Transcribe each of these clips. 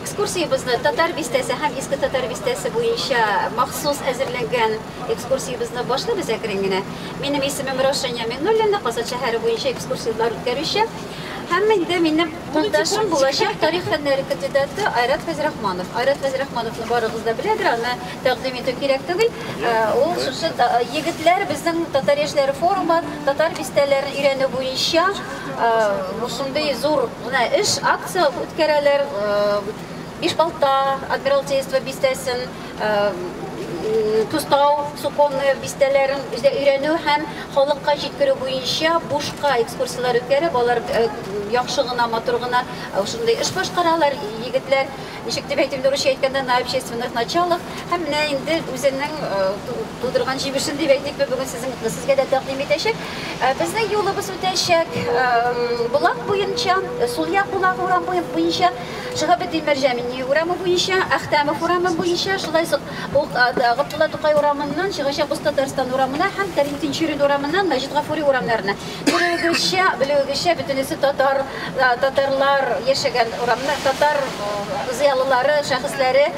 Экскурсиябезне Татар бистәсе һәм Иске Татар бистәсе буенча махсус әзерләнгән экскурсиябезне башлыйбыз әкрен генә. Минем исемем Раушания Миңнуллина, Казан шәһәре буенча экскурсияләр үткәрүче. Һәм инде минем кулдашым булачак тарих фәннәре кандидаты Айрат Фәйзрахманов. Айрат Фәйзрахмановны барыгыз да беләдер, аны тәкъдим итү кирәк түгел. Ул шушы егетләр безнең татар яшьләре форумы татар бистәләрен өйрәнү буенча шундый зур гына эш, акция үткәрәләр. Бишбалта, Адмиралтейство бистәсен, Тустау, Суконная бистәләрен өйрәнү һәм халыкка җиткерү буенча бушка экскурсияләр үткәреп, алар яхшы гына, матур гына шундый эш башкаралар. Егетләр, ничек дип әйтим, русча әйткәндә, на общественных началах. Һәм менә инде үзенең тудырган җимешен дип әйтикме, бүген сезнең сезгә дә тәкъдим итәчәк. Безнең юлыбыз үтәчәк Болак буенча, сул як Болак урам буенча, Шиһабетдин Мәрҗани урамы буенча, Әхтәмов урамы буенча, шулай ук Габдулла Тукай урамыннан чыгачакбыз Татарстан урамына һәм Кәрим Тинчурин урамыннан Мәҗит Гафури урамнарына. Күрүегезчә, белүегезчә, бөтенесе татар, татарлар яшәгән урамнар, татар зыялылары, шәхесләре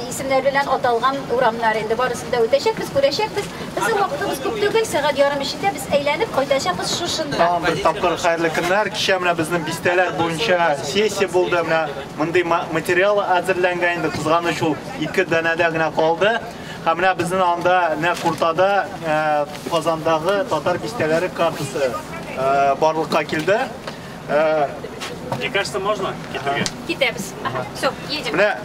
исемнәре белән аталган урамнар инде барысын да үтәчәкбез, күрәчәкбез. Безнең вакытыбыз күп түгел, сәгать ярым эчендә без әйләнеп кайтачакбыз шушында. Тагын бер тапкыр хәерле көннәр. Кичә менә безнең бистәләр буенча сессия булды. Менә мондый материал әзерләнгән инде. Кызганыч, ул ике данәдә генә калды. Һәм менә безнең анда нәкъ уртада Казандагы татар бистәләре картасы барлыкка килде. Мне кажется, можно китәргә. Китәбез. Ага, все, едем. Менә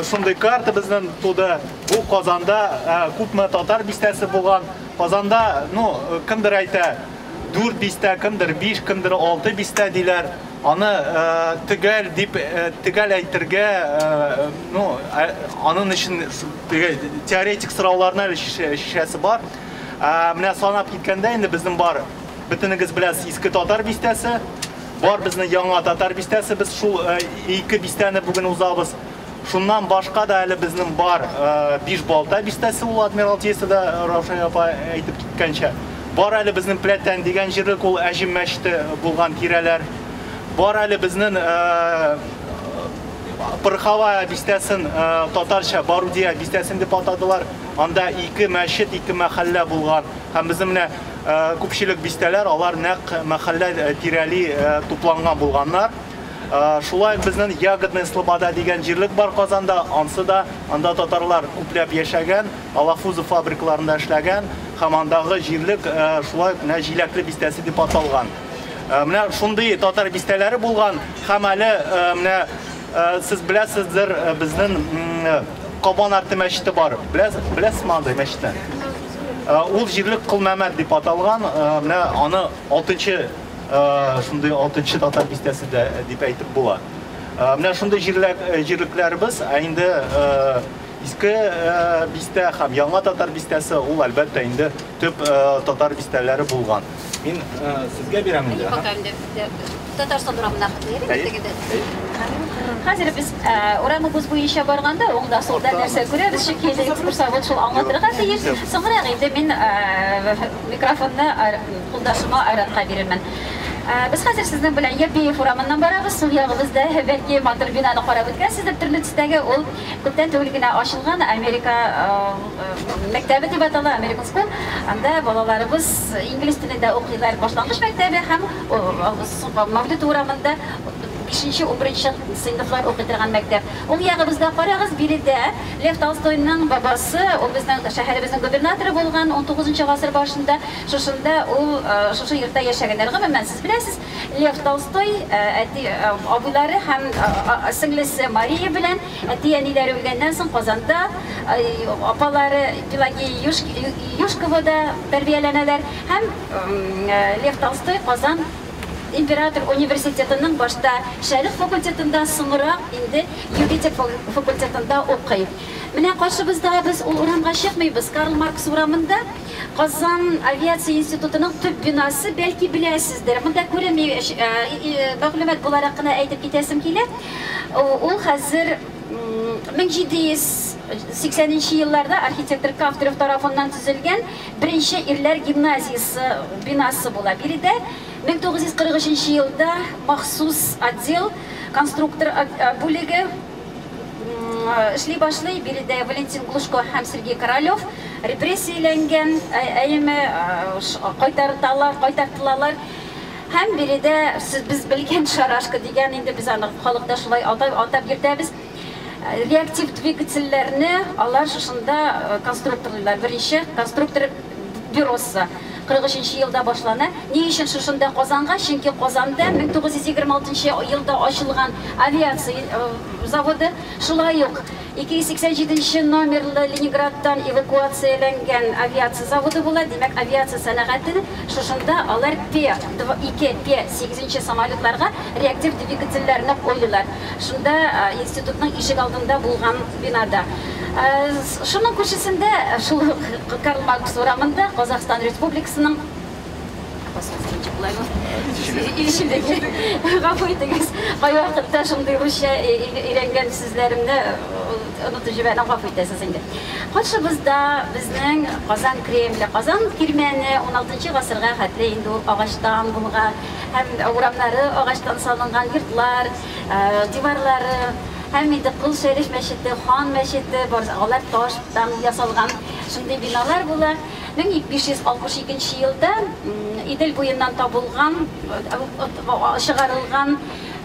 шундый карта безнең туды. Бу Казанда күпме татар бистәсе булган. Казанда, ну, кемдер әйтә, 4 бистә, кемдер 5, кемдер 6 бистә диләр. Аны төгәл дип төгәл әйтергә, ну, аның өчен теоретик сорауларны әле шешәсе бар. Менә санап киткәндә инде безнең бар, бөтенегез беләсез, Иске Татар бистәсе, бар безнең Яңа Татар бистәсе, без шул ике бистәне бүген узабыз. Шуннан башка да әле безнең бар Бишбалта бистәсе, ул Адмиралтействода Раушания апа әйтеп киткәнчә. Бар әле безнең Пләтән дигән җирлек, ул Әҗем мәчете булган тирәләр. Бар әле безнең Пороховая бистәсен, татарча Барудия бистәсен дип атадылар. Анда ике мәчет, ике мәхәллә булган. Һәм безнең менә күпчелек бистәләр, алар нәкъ мәхәллә тирәли тупланган булганнар. Шулай ук безнең Ягодная Слобода дигән җирлек бар Казанда, ансы да анда татарлар күпләп яшәгән, Алафузов фабрикаларында эшләгән һәм андагы җирлек шулай ук менә Җиләкле бистәсе дип аталган. Менә шундый татар бистәләре булган һәм әле менә сез беләсездер, безнең Кабан арты мәчете бар. Беләсезме андый мәчетне? Ул җирлек Кылмәмәт дип аталган, менә аны 6 шундый 6 татар бистәсе дә дип әйтеп була. Менә шундый җирлекләребез, ә инде Иске бистә һәм Яңа татар бистәсе ул әлбәттә инде төп татар бистәләре булган. Мин сезгә бирәм инде. Пока инде Татарстан урамына хәтле. Хәзер без урамыбыз буенча барганда уңда сулда нәрсә күрәбез, чөнки экскурсовод шул аңлатырга тиеш. Соңрак инде мин микрофонны кулдашыма Айратка бирермен. Без хәзер сезнең белән Ябеев урамыннан барабыз. Сул ягыбызда бәлки матур бинаны карап үткәнсездер, төрле төстәге. Ул күптән түгел генә ачылган Америка мәктәбе дип атала, American School. Анда балаларыбыз инглиз телендә укыйлар, башлангыч мәктәбе һәм Мавлют урамында 5-11 сыйныфлар укый торган мәктәп. Уң ягыбызда карагыз, биредә Лев Толстойның бабасы, ул безнең шәһәребезнең губернаторы булган 19 гасыр башында, шушында ул шушы йортта яшәгәннәр. Гомумән, сез беләсез, Лев Толстой әти абыйлары һәм сеңлесе Мария белән әти-әниләре үлгәннән соң Казанда апалары Пелагея Юшковада тәрбияләнәләр һәм Лев Толстой Казан Император университетының башта шәрык факультетында, соңрак инде юридик факультетында укый. Менә каршыбызда без ул урамга чыкмыйбыз. Карл Маркс урамында Казан авиация институтының төп бинасы, бәлки беләсездер. Монда күренми, мәгълүмат буларак кына әйтеп китәсем килә. Ул хәзер 1780 елларда архитектор Кафтеров тарафыннан төзелгән беренче ирләр гимназиясе бинасы була. Биредә 1943 елда махсус отдел конструктор бүлеге эшли башлый. Биредә Валентин Глушко һәм Сергей Королев репрессияләнгән, әйеме кайтартылалар. Һәм биредә сез без белгән шарашка дигән, инде без аны халыкта шулай атап йөртәбез. Реактив двигательләрне алар шушында конструкторлар, беренче конструктор бюросы 43 елда башлана. Ни өчен шушында Казанга? Чөнки Казанда 1926 елда ачылган авиация заводы, шулай ук 287 номерлы Ленинградтан эвакуацияләнгән авиация заводы була. Димәк, авиация сәнәгате шушында алар П-2, П-8 самолетларга реактив двигательләрне куйдылар. Шунда институтның ишек алдында булган бинада. Шуның күршесендә, шул Карл Маркс урамында Казахстан Республикасының илчелеге. Гафу итегез, кайвакытта шундый русча өйрәнгән сүзләремне онытып җибәрәм, гафу итәсез инде. Каршыбызда безнең Казан Кремле, Казан кирмәне 16 гасырга хәтле инде ул агачтан булган, һәм урамнары агачтан салынган, йортлар, диварлары, һәм инде Кол Шәриф мәчете, Хан мәчете, алар таштан ясалган шундый биналар була. 1562 елда Идел буеннан табылган, чыгарылган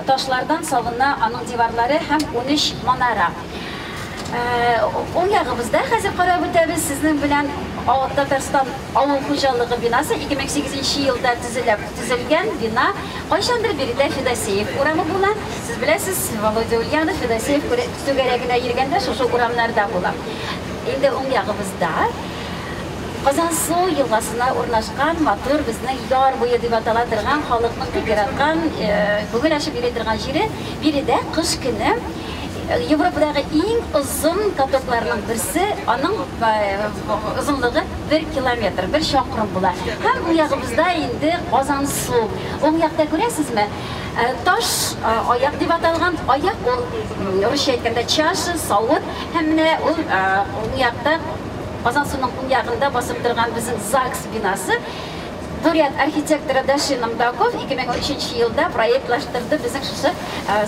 ташлардан салына аның диварлары һәм 13 манара. Уң ягыбызда хәзер карап үтәбез сезнең белән Татарстан авыл хуҗалыгы бинасы 2008 елда төзелгән бина. Кайчандыр биредә Федосеев урамы була. Сез беләсез, Володя Ульянов Федосеев түгәрәгенә йөргәндә шушы урамнарда була. Инде уң ягыбызда Казансу елгасына урнашкан матур безнең яр буе дип атала торган халыкның бик яраткан, күңел ачып йөри торган җире. Биредә кыш көне Европадагы иң озын катокларның берсе, аның озынлыгы 1 километр, 1 чакрым була. Һәм бу ягыбызда инде Казансу. Уң якта күрәсезме? Таш аяк дип аталган аяк, ул русча әйткәндә чаша, савыт, һәм менә ул уң якта Казансуның уң ягында басып торган безнең ЗАГС бинасы. Бурят архитекторы Даши Намдаков 2013 елда проектлаштырды безнең шушы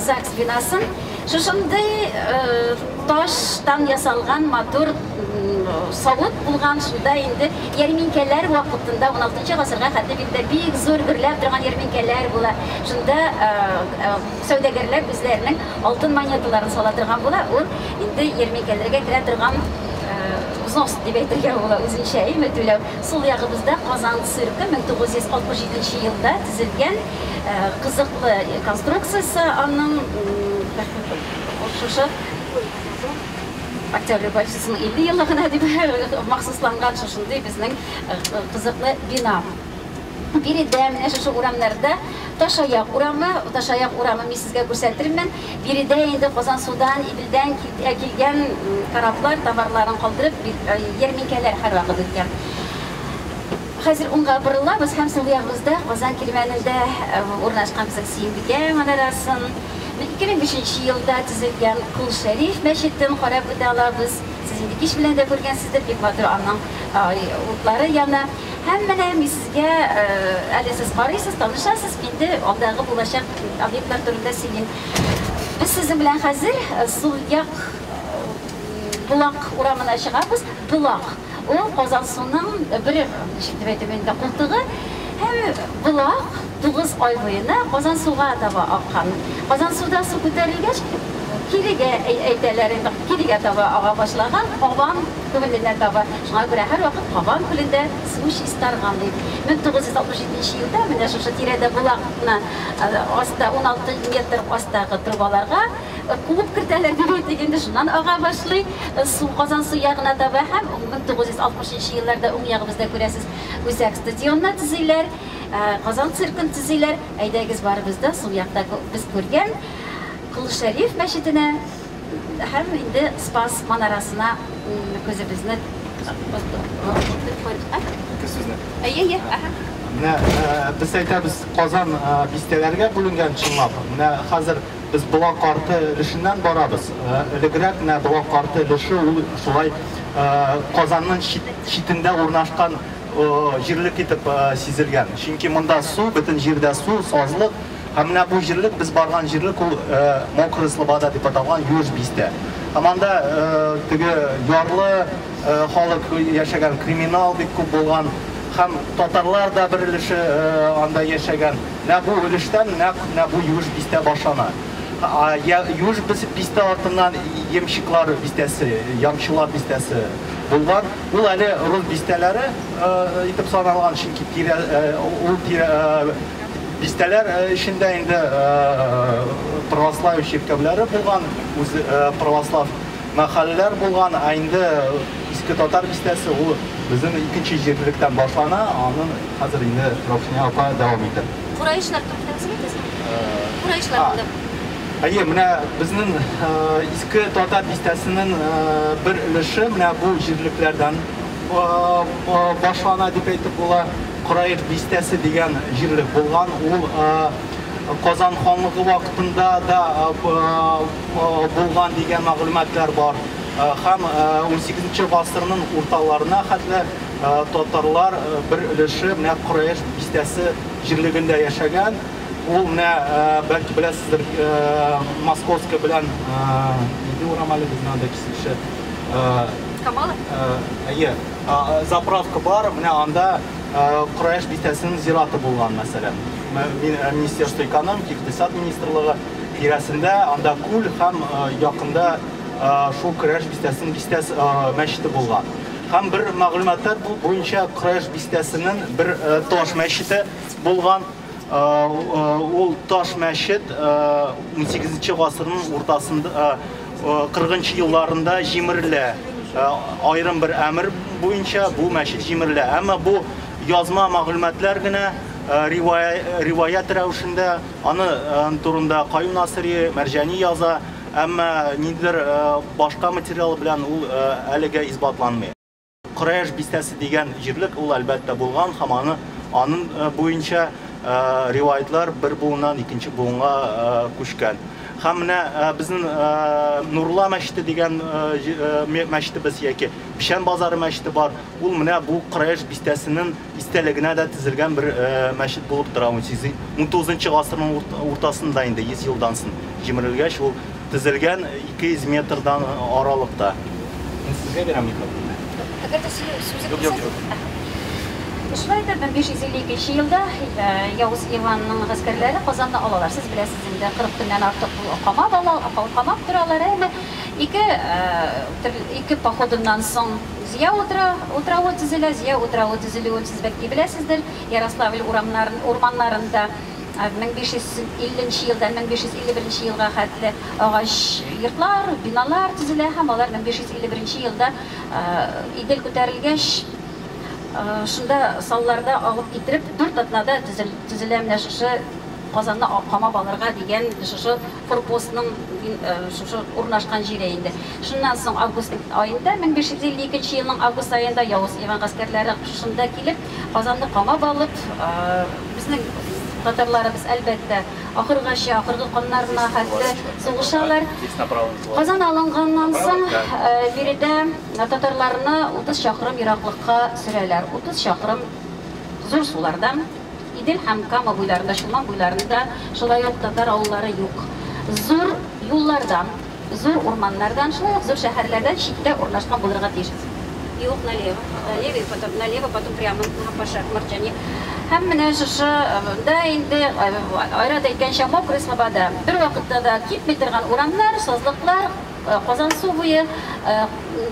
ЗАГС бинасын. Шушындый таштан ясалган матур савыт булган, шунда инде ярминкәләр вакытында 16 гасырга хәтле биредә бик зур гөрләп торган ярминкәләр була. Шунда сәүдәгәрләр үзләренең алтын монеталарын сала торган була. Ул инде ярминкәләргә керә торган взнос дип әйтергә була, үзенчә әйме түләү. Сул ягыбызда Казан циркы 1967 елда төзелгән кызыклы конструкциясе, аның шушы Октябрь революциясының 50 еллыгына дип махсусланган шушындый безнең кызыклы бина. Биредә менә шушы урамнарда Ташаяк урамы, Ташаяк урамы мин сезгә күрсәтермен. Биредә инде Казансудан, Иделдән килгән кораблар товарларын калдырып, ярминкәләр һәрвакыт үткән. Хәзер уңга борылабыз һәм сул ягыбызда Казан кирмәнендә урнашкан безнең Сөембикә манарасын, 2005 елда төзелгән Кол Шәриф мәчетен карап үтә алабыз. Сез инде кич белән дә күргәнсездер, бик матур аның утлары яна. Һәм менә мин сезгә әле сез карыйсыз, танышасыз, инде алдагы булачак объектлар турында сөйлим. Без сезнең белән хәзер сул як Булак урамына чыгабыз. Булак ул Казансуның бер, ничек дип әйтим инде, култыгы. Һәм Булак 9 ай буена Казансуга таба аккан. Казансуда су күтәрелгәч, кирегә әйтәләр инде, кирегә таба ага башлаган, Кабан күленә таба. Шуңа күрә һәрвакыт Кабан күлендә су чистарган дип. 1967 елда менә шушы тирәдә Булакны аста 16 метр астагы трубаларга куып кертәләр дип әйтик инде, шуннан ага башлый су Казансу ягына таба. Һәм 1960 елларда уң ягыбызда күрәсез үзәк стадионны төзиләр, Казан циркын төзиләр. Әйдәгез барыбыз да сул якта без күргән Кол Шәриф мәчетенә һәм инде Спас манарасына күзебезне Әйе, аһа. Менә без әйтәбез, Казан бистәләргә бүленгән чынлап. Менә хәзер без Болак арты өлешеннән барабыз. Элегрәк менә Болак арты өлеше ул шулай Казанның читендә урнашкан җирлек итеп сизелгән. Чөнки монда су, бөтен җирдә су, сазлык. Һәм менә бу җирлек, без барган җирлек ул Мокрая Слобода дип аталган юеш бистә. Һәм анда теге ярлы халык яшәгән, криминал бик күп булган. Һәм татарлар да бер өлеше анда яшәгән. Менә бу өлештән нәкъ менә бу юеш бистә башлана. Юеш бистә артыннан Ямщиклар бистәсе, Ямчылар бистәсе булган. Ул әле рус бистәләре итеп саналган, чөнки тирә ул тирә бистәләр эчендә инде православ чиркәүләре булган, үз православ мәхәлләләр булган, ә инде Иске Татар бистәсе ул безнең икенче җирлектән башлана, аның хәзер инде Раушания апа дәвам итә. Кураишлар турында нәрсә әйтәсең? Кураишлар монда. Әйе, менә безнең Иске Татар бистәсенең бер өлеше менә бу җирлекләрдән башлана дип әйтеп була. Кураиш бистәсе дигән җирлек булган. Ул Казан ханлыгы вакытында да булган дигән мәгълүматлар бар. Һәм 18 гасырның урталарына хәтле татарлар бер өлеше менә Кураиш бистәсе җирлегендә яшәгән. Ул менә бәлки беләсездер, Московская белән нинди урам әле безнең анда киселеше? Камалов? Әйе, заправка бар, менә анда Кураиш бистәсенең зираты булган, мәсәлән. Министерство экономики, икътисад министрлыгы тирәсендә анда күл һәм якында шул Кураиш бистәсенең бистәсе мәчете булган. Һәм бер мәгълүматлар буенча Кураиш бистәсенең бер таш мәчете булган. Ул таш мәчет 18 гасырның уртасында, 40 елларында җимерелә. Аерым бер әмер буенча бу мәчет җимерелә. Әмма бу язма мәгълүматлар генә риваят рәвешендә, аны турында Каюм Насыйри, Мәрҗани яза, әмма ниндидер башка материал белән ул әлегә исбатланмый. Кураиш бистәсе дигән җирлек ул әлбәттә булган һәм аны аның буенча риваятлар бер буыннан икенче буынга күчкән. Һәм менә безнең Нурла мәчете дигән мәчетебез яки Печән базары мәчете бар. Ул менә бу Кураиш бистәсенең истәлегенә дә төзелгән бер мәчет булып тора. 19 гасырның уртасында инде 100 елдан соң җимерелгәч, ул төзелгән 200 метрдан аралыкта. Мин сезгә бирәм микрофонны. Әгәр дә сүзе Юк, юк, юк. Шулай итеп, 1552 елда Явыз Иванның гаскәрләре Казанны алалар. Сез беләсез инде, 40 көннән артык камап ала, камап торалар. Әмма ике походыннан соң Зия утравы төзелә. Зия утравы төзелүен сез бәлки беләсездер. Ярославль урманнарында 1550 елдан 1551 елга хәтле агач йортлар, биналар төзелә һәм алар 1551 елда Идел күтәрелгәч, шунда салларда алып китереп, 4 атнада төзелә менә шушы Казанны камап алырга дигән шушы форпостның шушы урнашкан җире инде. Шуннан соң август аенда, 1552 елның август аенда Явыз Иван гаскәрләре шушында килеп, Казанны камап алып, безнең татарларыбыз әлбәттә ахыргача, ахыргы каннарына хәтле сугышалар. Казан алынганнан соң биредә татарларны 30 чакрым ераклыкка сөрәләр. 30 чакрым зур сулардан, Идел һәм Кама буйларында, Чулман буйларында шулай ук татар авыллары юк. Зур юллардан, зур урманнардан, шулай ук зур шәһәрләрдән читтә урнашкан булырга тиеш. Юк, налево, налево, потом налево, потом прямо на Пашак Марджани. Һәм менә шушы да инде Айрат әйткәнчә, Мокрая Слобода. Бер вакытта да кипми торган урамнар, сазлыклар, Казан су буе,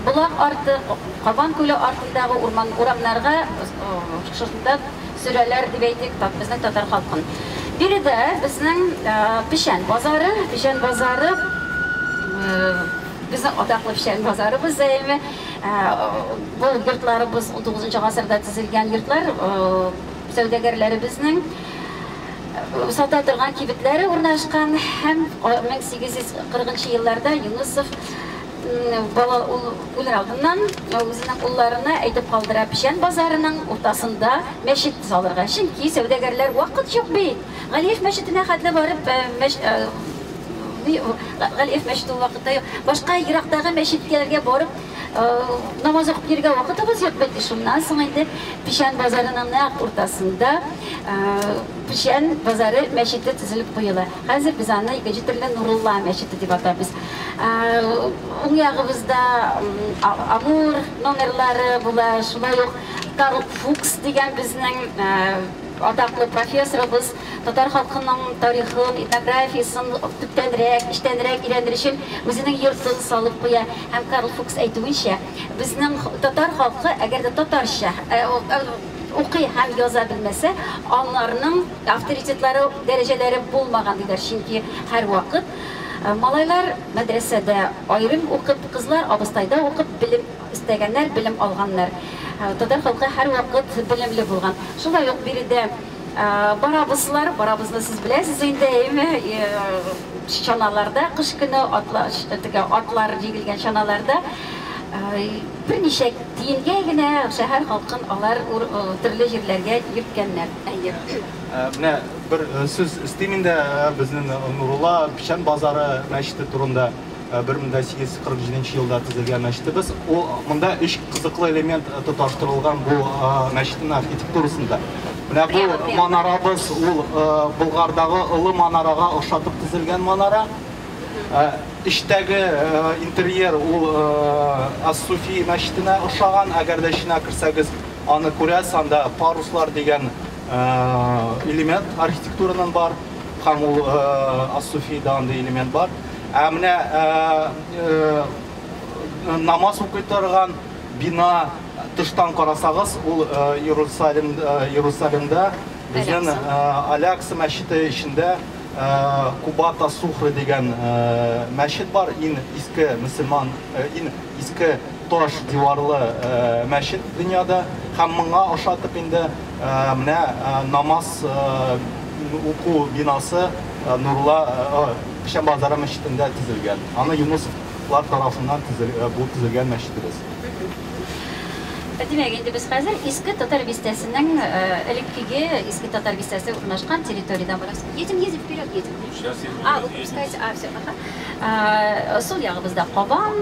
Болак арты, Кабан күле артындагы урман урамнарга шушында сөрәләр дип әйтик, безнең татар халкын. Биредә безнең Печән базары, Печән базары, безнең атаклы Печән базарыбыз әйеме. Бу йортларыбыз 19 гасырда төзелгән йортлар, сәүдәгәрләребезнең сата торган кибетләре урнашкан һәм 1840 елларда Юнусов бала ул үлер алдыннан үзенең улларына әйтеп калдыра Печән базарының уртасында мәчет салырга. Чөнки сәүдәгәрләр вакыт юк бит. Галиев мәчетенә хәтле барып, Галиев мәчете ул вакытта юк. Башка ерактагы мәчетләргә барып намаз укып йөрергә вакытыбыз юк бит. Шуннан соң инде Печән базарының нәкъ уртасында Печән базары мәчете төзелеп куела. Хәзер без аны икенче төрле Нурулла мәчете дип атабыз. Уң ягыбызда Амур номерлары була, шулай ук Карл Фукс дигән безнең атаклы профессорыбыз татар халкының тарихын, этнографиясын төптәнрәк, эчтәнрәк өйрәнер өчен үзенең йортын салып куя. Һәм Карл Фукс әйтүенчә, безнең татар халкы әгәр дә татарча укый һәм яза белмәсә, аларның авторитетлары, дәрәҗәләре булмаган диләр. Чөнки һәрвакыт малайлар мәдрәсәдә аерым укып, кызлар абыстайда укып белем истәгәннәр, белем алганнар. Татар халкы һәрвакыт белемле булган. Шулай ук биредә барабызлар, барабызны сез беләсез инде, әйеме, чаналарда кыш көне атлар җигелгән чаналарда берничә тиенгә генә шәһәр халкын алар төрле җирләргә йөрткәннәр. Әйе. Менә бер сүз өстим инде безнең Нурулла Печән базары мәчете турында. 1847 елда төзелгән мәчетебез. Ул монда өч кызыклы элемент тоташтырылган бу мәчетнең архитектурасында. Менә бу манарабыз, ул Болгардагы олы манарага охшатып төзелгән манара. Эчтәге интерьер ул Ас-Суфи мәчетенә охшаган. Әгәр дә эченә керсәгез, аны күрәсез, анда паруслар дигән элемент архитектураның бар. Һәм ул Ас-Суфида андый элемент бар. Ә менә намаз укый торган бина тыштан карасагыз, ул Иерусалимда безнең Алякса мәчете эчендә Кубата Сухры дигән мәчет бар. Иң иске мөселман, иң иске таш диварлы мәчет дөньяда. Һәм моңа ошатып инде менә намаз уку бинасы Нурулла Печән базары мәчетендә төзелгән. Аны Юнусовлар тарафыннан бу төзелгән мәчетебез. Димәк, инде без хәзер Иске Татар бистәсенең элеккеге Иске Татар бистәсе урнашкан территориядән барабыз. Едем, едем, вперед едем. А, вы пускаете, а, все, ага. Сул ягыбызда Кабан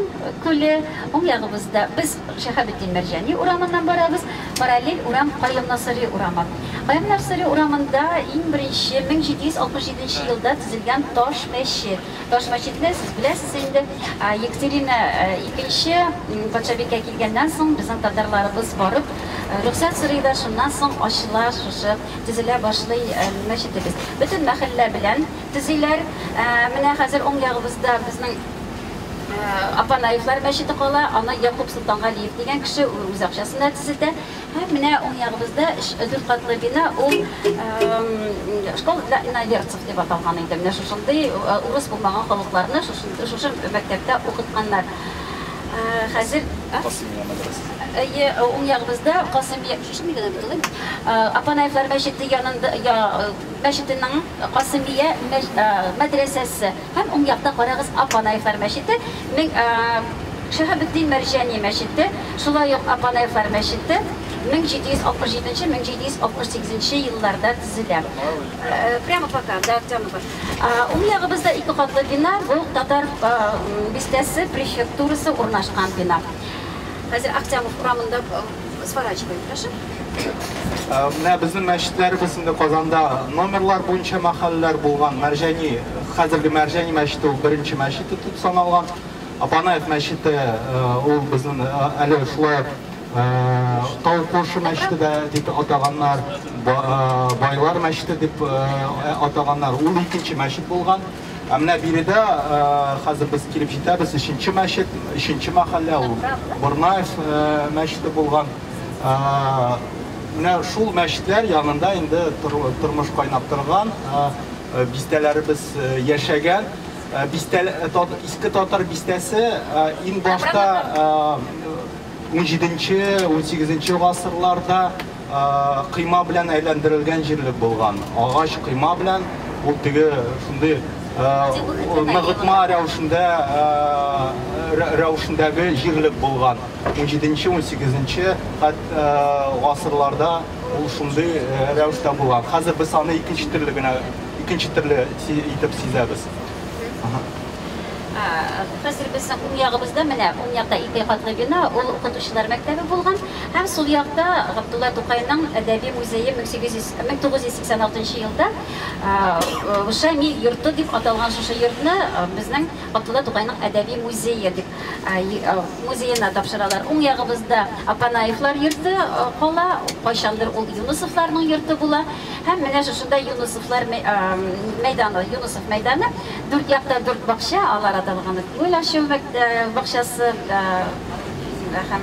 күле, уң ягыбызда без Шиһабетдин Мәрҗани урамыннан барабыз. Параллель урам Каюм Насыйри урамы. Каюм Насыйри урамында иң беренче 1767 елда төзелгән таш мәчет. Таш мәчетне сез беләсез инде, Екатерина икенче патшабикә килгәннән соң безнең татарларыбыз барып рөхсәт сорыйлар, шуннан соң ачыла, шушы төзелә башлый мәчетебез. Бөтен мәхәллә белән төзиләр. Менә хәзер уң ягыбызда безнең Апанаевлар мәчете кала, аны Якуб Солтангалиев дигән кеше үз акчасына төзетә. Һәм менә уң ягыбызда дүрт катлы бина, ул школа для иноверцев дип аталган инде. Менә шушындый урыс булмаган халыкларны шушы мәктәптә укытканнар. Хәзер Касымия мәдрәсәсе. Әйе, уң ягыбызда Касымия, шушы мигә бит ул. Апанаевлар мәчете янында, мәчетенең Касымия мәдрәсәсе. Һәм уң якта карагыз Апанаевлар мәчете, Шиһабетдин Мәрҗани мәчете, шулай ук Апанаевлар мәчете 1767 1768 елларда төзелә. Прямо пока, да, прямо пока. Уң ягыбызда ике катлы бина, бу татар бистәсе префектурасы урнашкан бина. Хәзер Ахтямов урамында сворачиваем, хорошо? Менә безнең мәчетләребез инде Казанда номерлар буенча мәхәлләләр булган. Мәрҗани, хәзерге Мәрҗани мәчете ул беренче мәчет итеп саналган. Апанаев мәчете ул безнең әле шулай ук Тау Кошы мәчете дә дип атаганнар, Байлар мәчете дип атаганнар. Ул икенче мәчет булган. Ә менә биредә хәзер без килеп җитәбез, өченче мәчет, өченче мәхәллә ул Борнаев мәчете булган. Менә шул мәчетләр янында инде тормыш кайнап торган, бистәләребез яшәгән. Иске татар бистәсе иң башта унҗиденче, унсигезенче гасырларда кыйма белән әйләндерелгән җирлек булган. Агач кыйма белән ул теге шундый ныгытма рәвешендәге җирлек булган. Унҗиденче, унсигезенче гасырларда ул шундый рәвештә булган. Хәзер без аны икенче төрле генә, икенче төрле итеп сизәбез. Хәзер безнең уң ягыбызда менә уң якта ике катлы бина, ул укытучылар мәктәбе булган, һәм сул якта Габдулла Тукайның әдәби музее 1886 елда Шамил йорты дип аталган шушы йортны безнең Габдулла Тукайның әдәби музее дип музеена тапшыралар. Уң ягыбызда Апанаевлар йорты кала, кайчандыр ул Юнусовларның йорты була. Һәм менә шушында Юнусовлар мәйданы, Юнусов мәйданы, дүрт якта дүрт бакча, алар аталган күңел ачу бакчасы һәм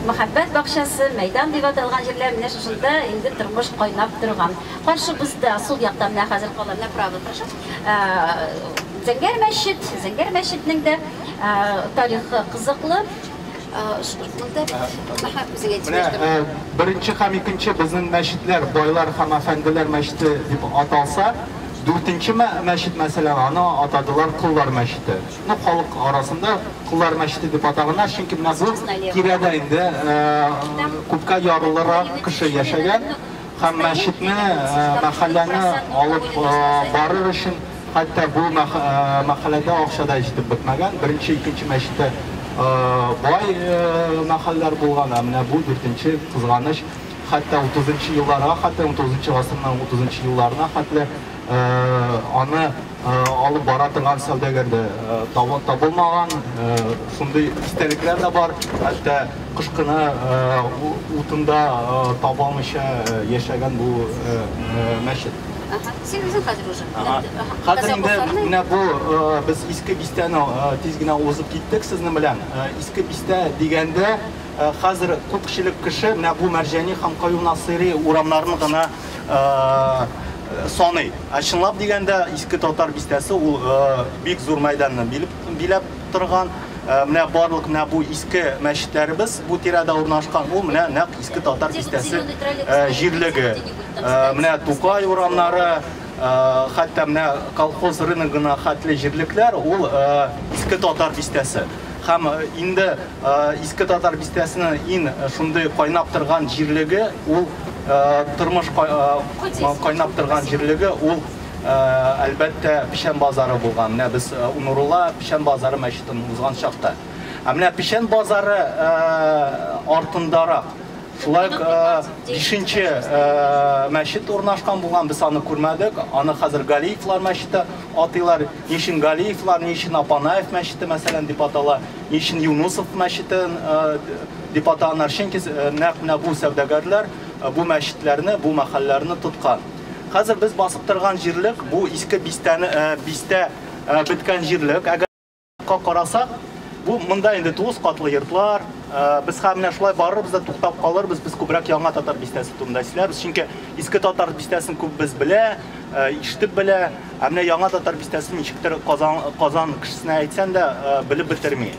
мәхәббәт бакчасы, мәйдан дип аталган җирләр, менә шушында инде тормыш кайнап торган. Каршыбызда сул якта менә хәзер кала, направо прошу. Зәңгәр мәчет, Зәңгәр мәчетнең дә тарихы кызыклы. Монда менә беренче һәм икенче безнең мәчетләр байлар һәм әфәнделәр мәчете дип аталса, дүртенче мәчет мәсәлән, аны атадылар коллар мәчете. Ну, халык арасында коллар мәчете дип атаганнар, чөнки менә бу тирәдә инде күпкә ярлырак кеше яшәгән һәм мәчетне, мәхәлләне алып барыр өчен хәтта бу мәхәлләдә акча да җитеп бетмәгән. Беренче, икенче мәчеттә бай мәхәлләр булган, ә менә бу дүртенче кызганыч, хәтта 30 елларга, хәтта 19 гасырның 30 елларына хәтле аны алып бара торган сәүдәгәр дә табылмаган. Шундый истәлекләр дә бар, хәтта кыш көне утында таба алмыйча яшәгән бу мәчет. Син үзең хәзер уже. Хәзер инде менә бу без Иске бистәне тиз генә узып киттек сезнең белән. Иске бистә дигәндә хәзер күпчелек кеше менә бу Мәрҗани һәм Каюм Насыйри урамнарын гына саный. Ә чынлап дигәндә Иске татар бистәсе ул бик зур мәйданны биләп торган. Менә барлык менә бу иске мәчетләребез бу тирәдә урнашкан, ул менә нәкъ Иске татар бистәсе җирлеге. Менә Тукай урамнары, хәтта менә колхоз рыногына хәтле җирлекләр, ул Иске татар бистәсе. Һәм инде Иске татар бистәсенең иң шундый кайнап торган җирлеге, ул тормыш кайнап торган җирлеге, ул әлбәттә Печән базары булган. Менә без Нурулла Печән базары мәчетен узган чакта. Ә менә Печән базары артындарак шулай 5нче мәчет урнашкан булган, без аны күрмәдек. Аны хәзер Галиевлар мәчете атыйлар. Ни өчен Галиевлар, ни өчен Апанаев мәчете мәсәлән дип атала, ни өчен Юнусов мәчете дип аталар. Чөнки нәкъ менә бу сәүдәгәрләр бу мәчетләрне, бу мәхәлләрне тоткан. Хәзер без басып торган җирлек бу иске бистәне, бистә беткән җирлек. Әгәр карасак, бу монда инде 9 катлы йортлар. Без һәм менә шулай барырбыз да туктап калырбыз. Без күбрәк яңа татар бистәсе турында сөйләрбез. Чөнки иске татар бистәсен күп без белә, ишетеп белә. Ә менә яңа татар бистәсен ничектер Казан кешесенә әйтсәң дә белеп бетерми.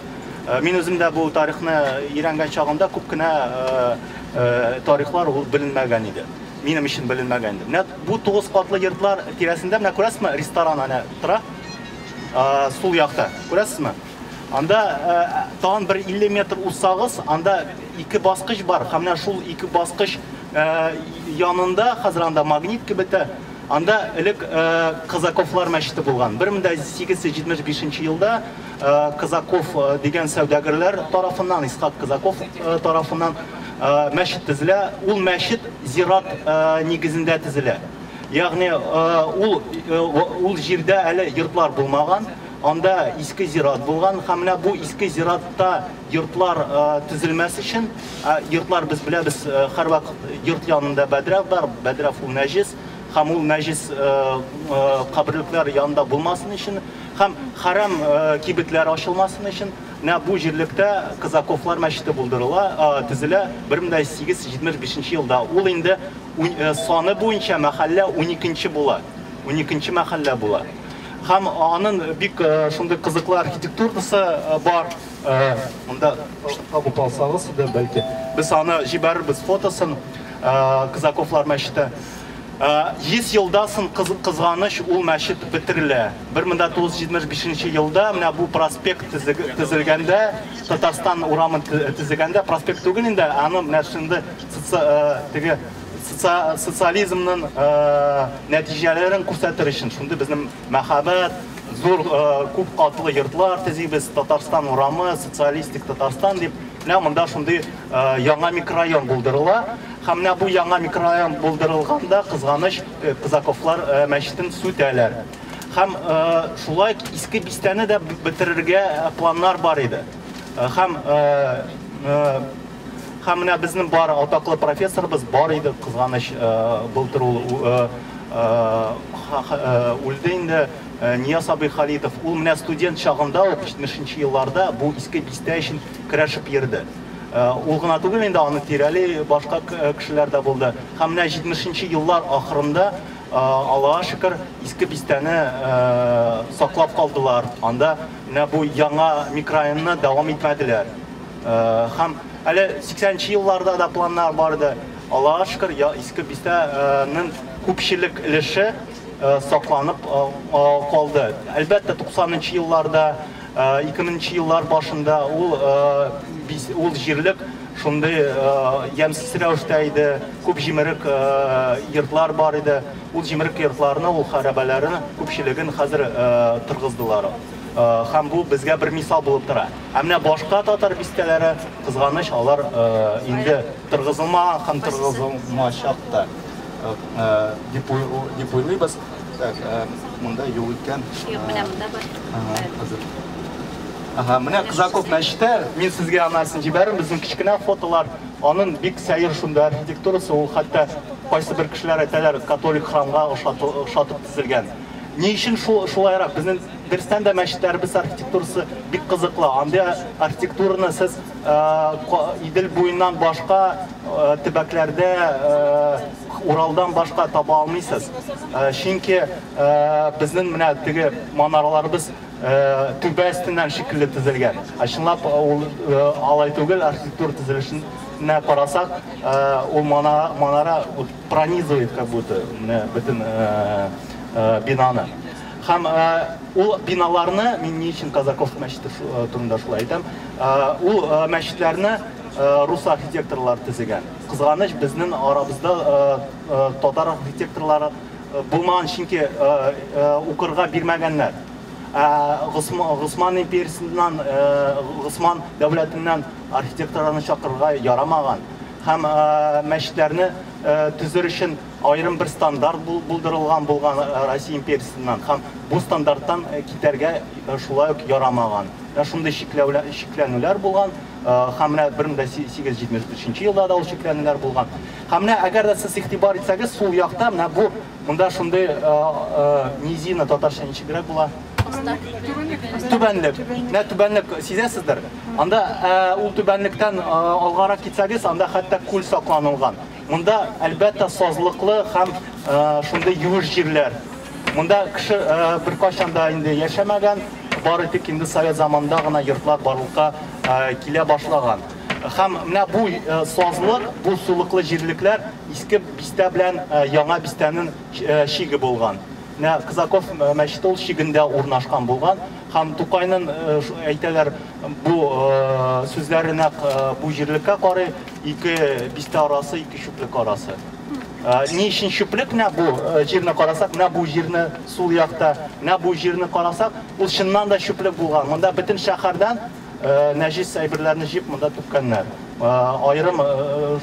Мин үзем дә бу тарихны өйрәнгән чагымда күп кенә тарихлар ул беленмәгән иде. Минем өчен беленмәгән иде. Менә бу 9 катлы йортлар тирәсендә менә күрәсезме, ресторан әнә тора. Сул якта. Күрәсезме? Анда тагын бер 50 метр узсагыз, анда ике баскыч бар. Һәм менә шул ике баскыч янында хәзер анда магнит кибете. Анда элек Казаковлар мәчете булган. 1875 елда Казаков дигән сәүдәгәрләр тарафыннан, Исхак Казаков тарафыннан мәчет төзелә. Ул мәчет зират нигезендә төзелә. Ягъни ул җирдә әле йортлар булмаган. Анда иске зират булган. Һәм менә бу иске зиратта йортлар төзелмәс өчен, йортлар без беләбез, һәрвакыт йорт янында бәдрәф бар, бәдрәф ул нәҗис, һәм ул нәҗис каберлекләр янында булмасын өчен, һәм хәрам кибетләр ачылмасын өчен, менә бу җирлектә Казаковлар мәчете булдырыла, төзелә 1875 елда. Ул инде саны буенча мәхәллә 12нче була. 12нче мәхәллә була. Һәм аның бик шундый кызыклы архитектурасы бар. Монда табып алсагыз да бәлки. Без аны җибәрербез фотосын, Казаковлар мәчете. 100 елдан соң кызганыч ул мәчет бетерелә. 1975 елда менә бу проспект төзелгәндә, Татарстан урамын төзегәндә, проспект түгел инде, аны менә шундый теге социализмның нәтиҗәләрен күрсәтер өчен, шундый безнең мәхәббәт, Зур күп катлы йортлар төзибез, Татарстан урамы, социалистик Татарстан дип. Менә монда шундый яңа микрорайон булдырыла. Һәм менә бу яңа микрорайон булдырылганда, кызганыч, Казаковлар мәчетен сүтәләр. Һәм шулай иске бистәне дә бетерергә планнар бар иде. Һәм менә безнең бар атаклы профессорыбыз бар иде, кызганыч, былтыр ул үлде инде, Нияз абый Халитов. Ул менә студент чагында ук 70 елларда бу иске бистә өчен көрәшеп йөрде. Ул гына түгел инде, аны тирәли башка кешеләр дә булды. Һәм менә 70 еллар ахырында, Аллаһка шөкер, иске бистәне саклап калдылар. Анда менә бу яңа микрорайонны дәвам итмәделәр. Һәм әле 80 елларда да планнар бар иде. Аллаһка шөкер, иске бистәнең күпчелек өлеше сакланып калды. Әлбәттә, 90 елларда, 2000 еллар башында ул җирлек шундый ямьсез рәвештә иде, күп җимерек йортлар бар иде. Ул җимерек йортларны, ул хәрабәләрне күпчелеген хәзер торгыздылар. Һәм бу безгә бер мисал булып тора. Ә менә башка татар бистәләре, кызганыч, алар инде торгызылмаган һәм торгызылмачак та дип уйлыйбыз. Так, монда юк икән. Юк, менә монда бар. Хәзер. Ага, менә Казаков мәчете, мин сезгә анысын җибәрәм, безнең кечкенә фотолар. Аның бик сәер шунда архитектурасы, ул хәтта кайсы бер кешеләр әйтәләр, католик храмга ошатып төзелгән. Ни өчен шулайрак? Безнең дөрестән дә мәчетләребез архитектурасы бик кызыклы. Андый архитектураны сез Идел буеннан башка төбәкләрдә, Уралдан башка таба алмыйсыз. Чөнки безнең менә теге манараларыбыз түбә өстеннән шикелле төзелгән. Ә чынлап ул алай түгел, архитектура төзелешенә карасак, ул манара пронизывает как будто менә бөтен бинаны. Һәм ул биналарны, мин ни өчен Казаков мәчете турында шулай әйтәм, ул мәчетләрне рус архитекторлары төзегән. Кызганыч, безнең арабызда татар архитекторлары булмаган, чөнки укырга бирмәгәннәр. Госман империясеннән, Госман дәүләтеннән архитекторларны чакырырга ярамаган. Һәм мәчетләрне төзер өчен аерым бер стандарт булдырылган булган Россия империясеннән, һәм бу стандарттан китәргә шулай ук ярамаган. Шундый чикләнүләр булган, һәм менә 1873 елда да ул чикләнүләр булган. Һәм менә әгәр дә сез игътибар итсәгез, сул якта менә бу монда шундый низина, татарча ничегрәк була? Түбәнлек. Менә түбәнлек сизәсездер. Анда ул түбәнлектән алгарак китсәгез, анда хәтта күл сакланылган. Монда әлбәттә сазлыклы һәм шундый юеш җирләр. Монда кеше беркайчан да инде яшәмәгән, бары тик инде совет заманында гына йортлар барлыкка килә башлаган. Һәм менә бу сазлык, бу сулыклы җирлекләр иске бистә белән яңа бистәнең чиге булган. Менә Казаков мәчете ул чигендә урнашкан булган. Һәм Тукайның әйтәләр бу сүзләре нәкъ бу җирлеккә карый, ике бистә арасы, ике чүплек арасы. Ни өчен чүплек? Менә бу җирне карасак, менә бу җирне сул якта, менә бу җирне карасак, ул чыннан да чүплек булган. Монда бөтен шәһәрдән нәҗис әйберләрне җыеп монда түккәннәр. Аерым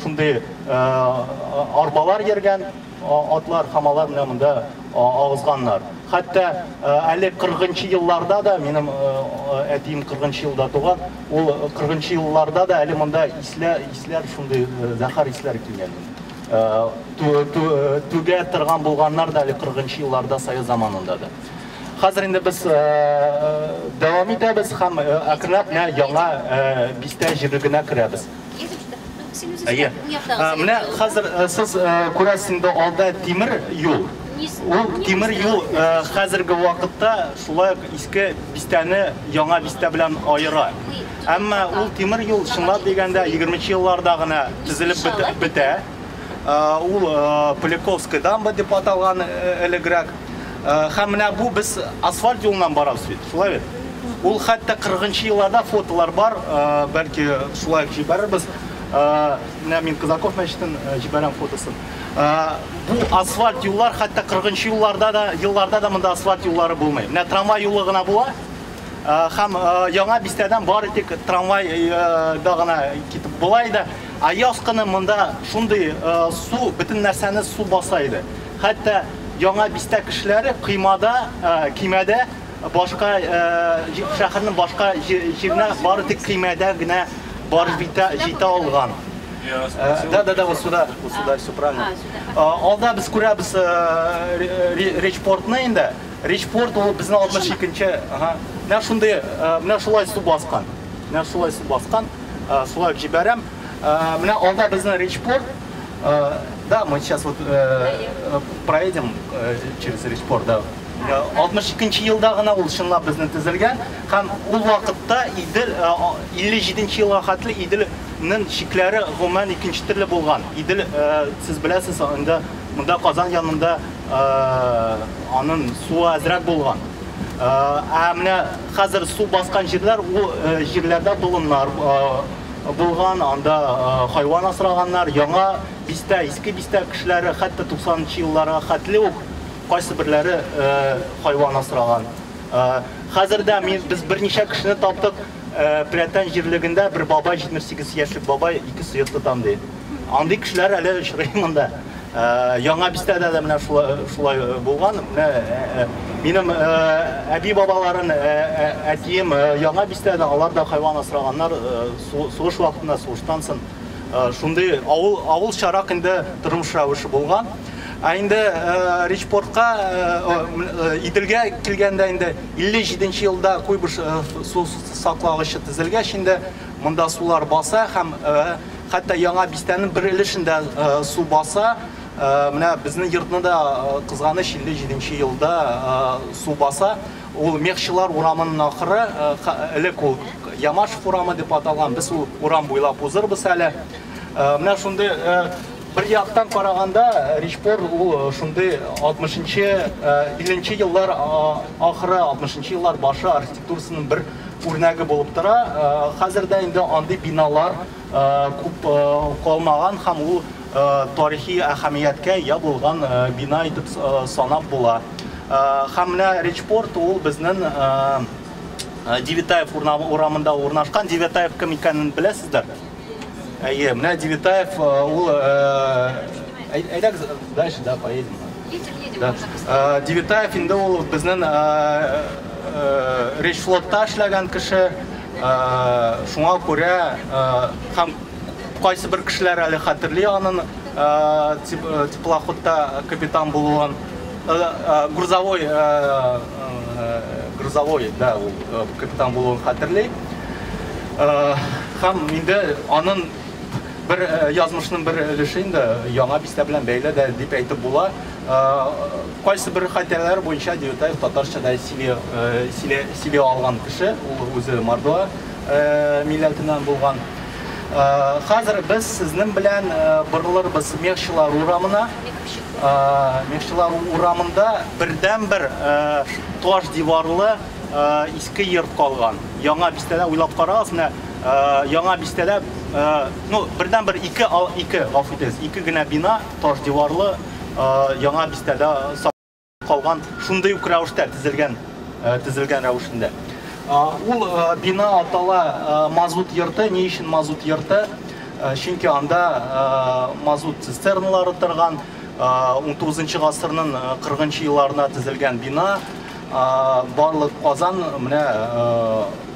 шундый арбалар йөргән, атлар һәм алар менә монда агызганнар. Хәтта әле 40 елларда да, минем әтием 40 елда туган, ул 40 елларда да әле монда исләр шундый зәһәр исләр килгән. Түгә торган булганнар да әле 40 елларда совет заманында да. Хәзер инде без дәвам итәбез һәм әкренләп менә яңа бистә җирлегенә керәбез. Әйе. Менә хәзер сез күрәсез инде алда тимер юл. Ул тимер юл хәзерге вакытта шулай ук иске бистәне яңа бистә белән аера. Әмма ул тимер юл чынлап дигәндә 20 елларда гына төзелеп бетә. Ул Поляковская дамба дип аталган элегрәк. Һәм менә бу без асфальт юлыннан барабыз бит, шулай бит? Ул хәтта 40 елларда фотолар бар, бәлки шулай ук җибәрербез. Менә мин Казаков мәчетен җибәрәм фотосын. Бу асфальт юллар хәтта 40 елларда да монда асфальт юллары булмый. Менә трамвай юлы гына була. Һәм яңа бистәдән бары тик трамвай да гына китеп була иде. Ә яз көне монда шундый су, бөтен нәрсәне су баса иде. Хәтта яңа бистә кешеләре кыймада, кимәдә башка шәһәрнең башка җиренә бары тик кимәдә генә барып җитә алган. Да, вот сюда, все правильно. Алда без күрәбез Речпортны инде. Речпорт ул безнең 62-нче, ага. Менә шундый, менә шулай су баскан. Менә шулай су баскан. Шулай җибәрәм. Менә алда безнең Речпорт. Да, мы сейчас вот проедем через Речпорт, да. 62 елда гына ул чынлап безнең төзелгән һәм ул вакытта Идел 57 елга хәтле Иделнең чикләре гомумән икенче төрле булган. Идел, сез беләсез, анда монда Казан янында аның суы әзрәк булган. Ә менә хәзер су баскан җирләр, ул җирләрдә болыннар булган, анда хайван асраганнар, яңа бистә, иске бистә кешеләре хәтта 90 елларга хәтле үк кайсы берләре хайван асраган. Хәзер дә без берничә кешене таптык, Прәтән җирлегендә бер бабай, 78 яшьлек бабай, 2 сыер тотам ди. Андый кешеләр әле очрый монда. Яңа бистәдә дә менә шулай булган. Менә минем әби бабаларын, әтием яңа бистәдә, алар да хайван асраганнар, сугыш вакытында, сугыштан соң. Шундый авылчарак инде тормыш рәвеше булган. Ә инде Речпортка, Иделгә килгәндә инде 57 елда Куйбыш су саклагычы төзелгәч инде монда сулар баса һәм хәтта яңа бистәнең бер өлешендә су баса. Менә безнең йортны да кызганыч 57 елда су баса. Ул Мехчылар урамының ахыры, элек ул Ямашев урамы дип аталган. Без ул урам буйлап узырбыз әле. Менә шундый бер яктан караганда Речпорт ул шундый 60-нчы, 50-нче еллар ахыры, 60-нчы еллар башы архитектурасының бер үрнәге булып тора. Хәзер дә инде андый биналар күп калмаган һәм ул тарихи әһәмияткә ия булган бина итеп санап була. Һәм менә Речпорт ул безнең Девятаев урамында урнашкан. Девятаев кем икәнен беләсездер? Әйе, менә Девятаев ул, әйдәгез дальше, да, поедем. Едем, Да. Девятаев инде ул безнең Речфлотта эшләгән кеше, шуңа күрә һәм кайсы бер кешеләр әле хәтерли аның теплоходта капитан булуын. Грузовой, да, ул капитан булуын хәтерли. Һәм инде аның бер язмышының бер өлеше инде яңа бистә белән бәйле дә дип әйтеп була. Кайсы бер хатирәләр буенча Девятаев татарча да сөйли алган кеше, ул үзе мордва милләтеннән булган. Хәзер без сезнең белән борылырбыз Мехчылар урамына. Мехчылар урамында бердән-бер таш диварлы иске йорт калган. Яңа бистәдә уйлап карагыз, менә яңа бистәдә, ну, бердән-бер ике, гафу итегез, ике генә бина таш диварлы яңа бистәдә калган, шундый ук рәвештә төзелгән рәвешендә. Ул бина атала мазут йорты. Ни өчен мазут йорты? Чөнки анда мазут цистерналары торган, 19 гасырның 40 елларына төзелгән бина. Барлык Казан менә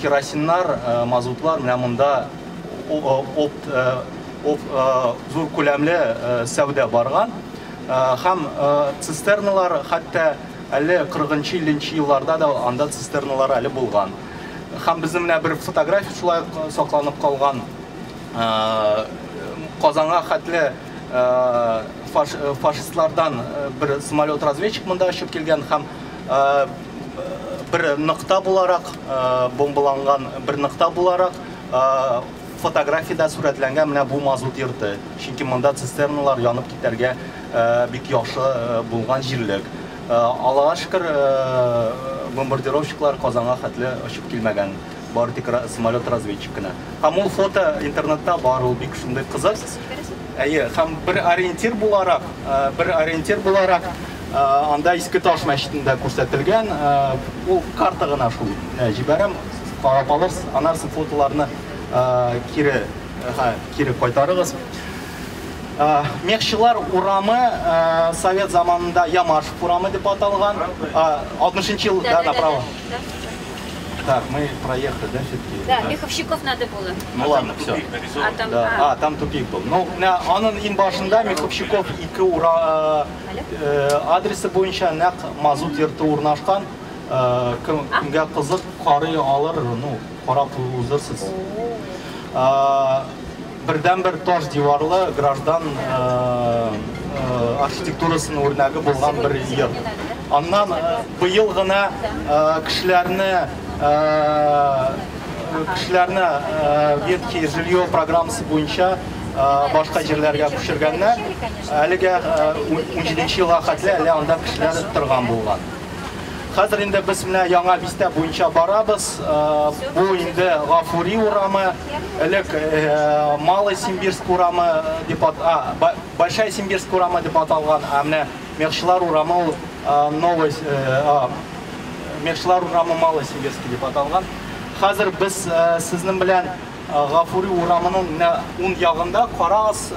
керосиннар, мазутлар менә монда зур күләмле сәүдә барган. Һәм цистерналар хәтта әле 40-нчы, 50-нче елларда да анда цистерналар әле булган. Һәм безнең менә бер фотография шулай сакланып калган. Казанга хәтле фашистлардан бер самолет-разведчик монда очып килгән һәм бер нокта буларак, бомбаланган бер нокта буларак фотографиядә сурәтләнгән менә бу мазут йорты. Чөнки монда цистерналар янып китәргә бик яхшы булган җирлек. Аллага шөкер, бомбардировщиклар Казанга хәтле очып килмәгән. Бары тик самолет разведчик кына. Һәм ул фото интернетта бар, ул бик шундый кызык. Әйе, һәм бер ориентир буларак, анда Иске Таш мәчетендә күрсәтелгән, ул карта гына шул җибәрәм, карап алырсыз, аннан соң фотоларны кире кайтарыгыз. Мехчылар урамы совет заманында Ямашев урамы дип аталган. 60 ел, да, направо. Так, мы проехали, да, все-таки? Да, Меховщиков надо было. Ну ладно, все. А там тупик был. Ну, аның иң башында Меховщиков 2 адресы буенча нәкъ мазут йорты урнашкан. Кемгә кызык, карый алыр, ну, карап узырсыз. Бердән-бер таш диварлы граждан архитектурасының үрнәге булган бер йорт. Аннан быел гына кешеләрне ветхие жилье программасы буенча башка җирләргә күчергәннәр. Әлегә 17 елга хәтле әле анда кешеләр торган булган. Хәзер инде без менә Яңа бистә буенча барабыз. Бу инде Гафури урамы, элек Малый Симбирск урамы дип Большая Симбирск урамы дип аталган, ә менә Мехчылар урамы ул Новый Мехчылар урамы Малый Симбирский дип аталган. Хәзер без сезнең белән Гафури урамының менә уң ягында карагыз,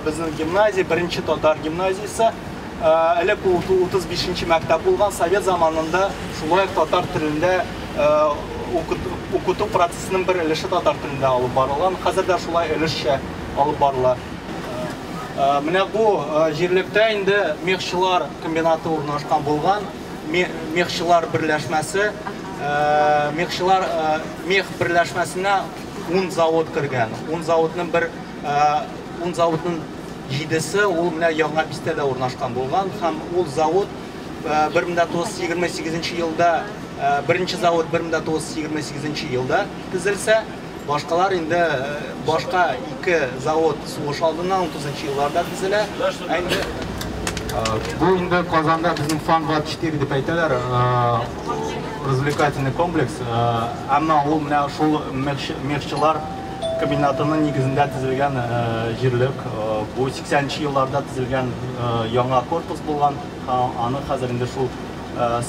безнең гимназия, беренче татар гимназиясе. Элек ул 35-нче мәктәп булган, совет заманында шулай ук татар телендә укыту процессының бер өлеше татар телендә алып барылган, хәзер дә шулай өлешчә алып барыла. Менә бу җирлектә инде мехчылар комбинаты урнашкан булган, мехчылар берләшмәсе, мехчылар мех берләшмәсенә 10 завод кергән. 10 заводның бер 10 заводның 7-се ул менә Яңа бистәдә урнашкан булган, һәм ул завод 1928 елда, беренче завод 1928 елда төзелсә, башкалар инде башка ике завод сугыш алдыннан 30 елларда төзелә. Инде бу инде Казанда безнең Фан 24 дип әйтәләр, развлекательный комплекс, әмма ул менә шул мехчылар комбинатының нигезендә төзелгән җирлек. Бу 80 елларда төзелгән яңа корпус булган, аны хәзер инде шул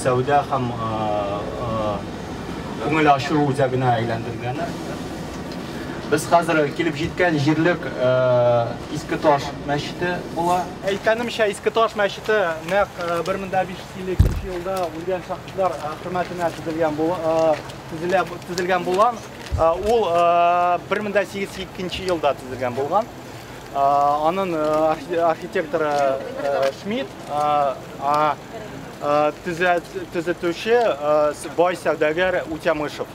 сәүдә һәм күңел ачу үзәгенә әйләндергәннәр. Без хәзер килеп җиткән җирлек Иске Таш мәчете була. Әйткәнемчә, Иске Таш мәчете нәкъ 1552 елда үлгән шәһитләр хөрмәтенә төзелгән булган. Ул 1802 елда төзелгән булган. Аның архитекторы Шмидт, төзетүче бай сәүдәгәр Утямышев.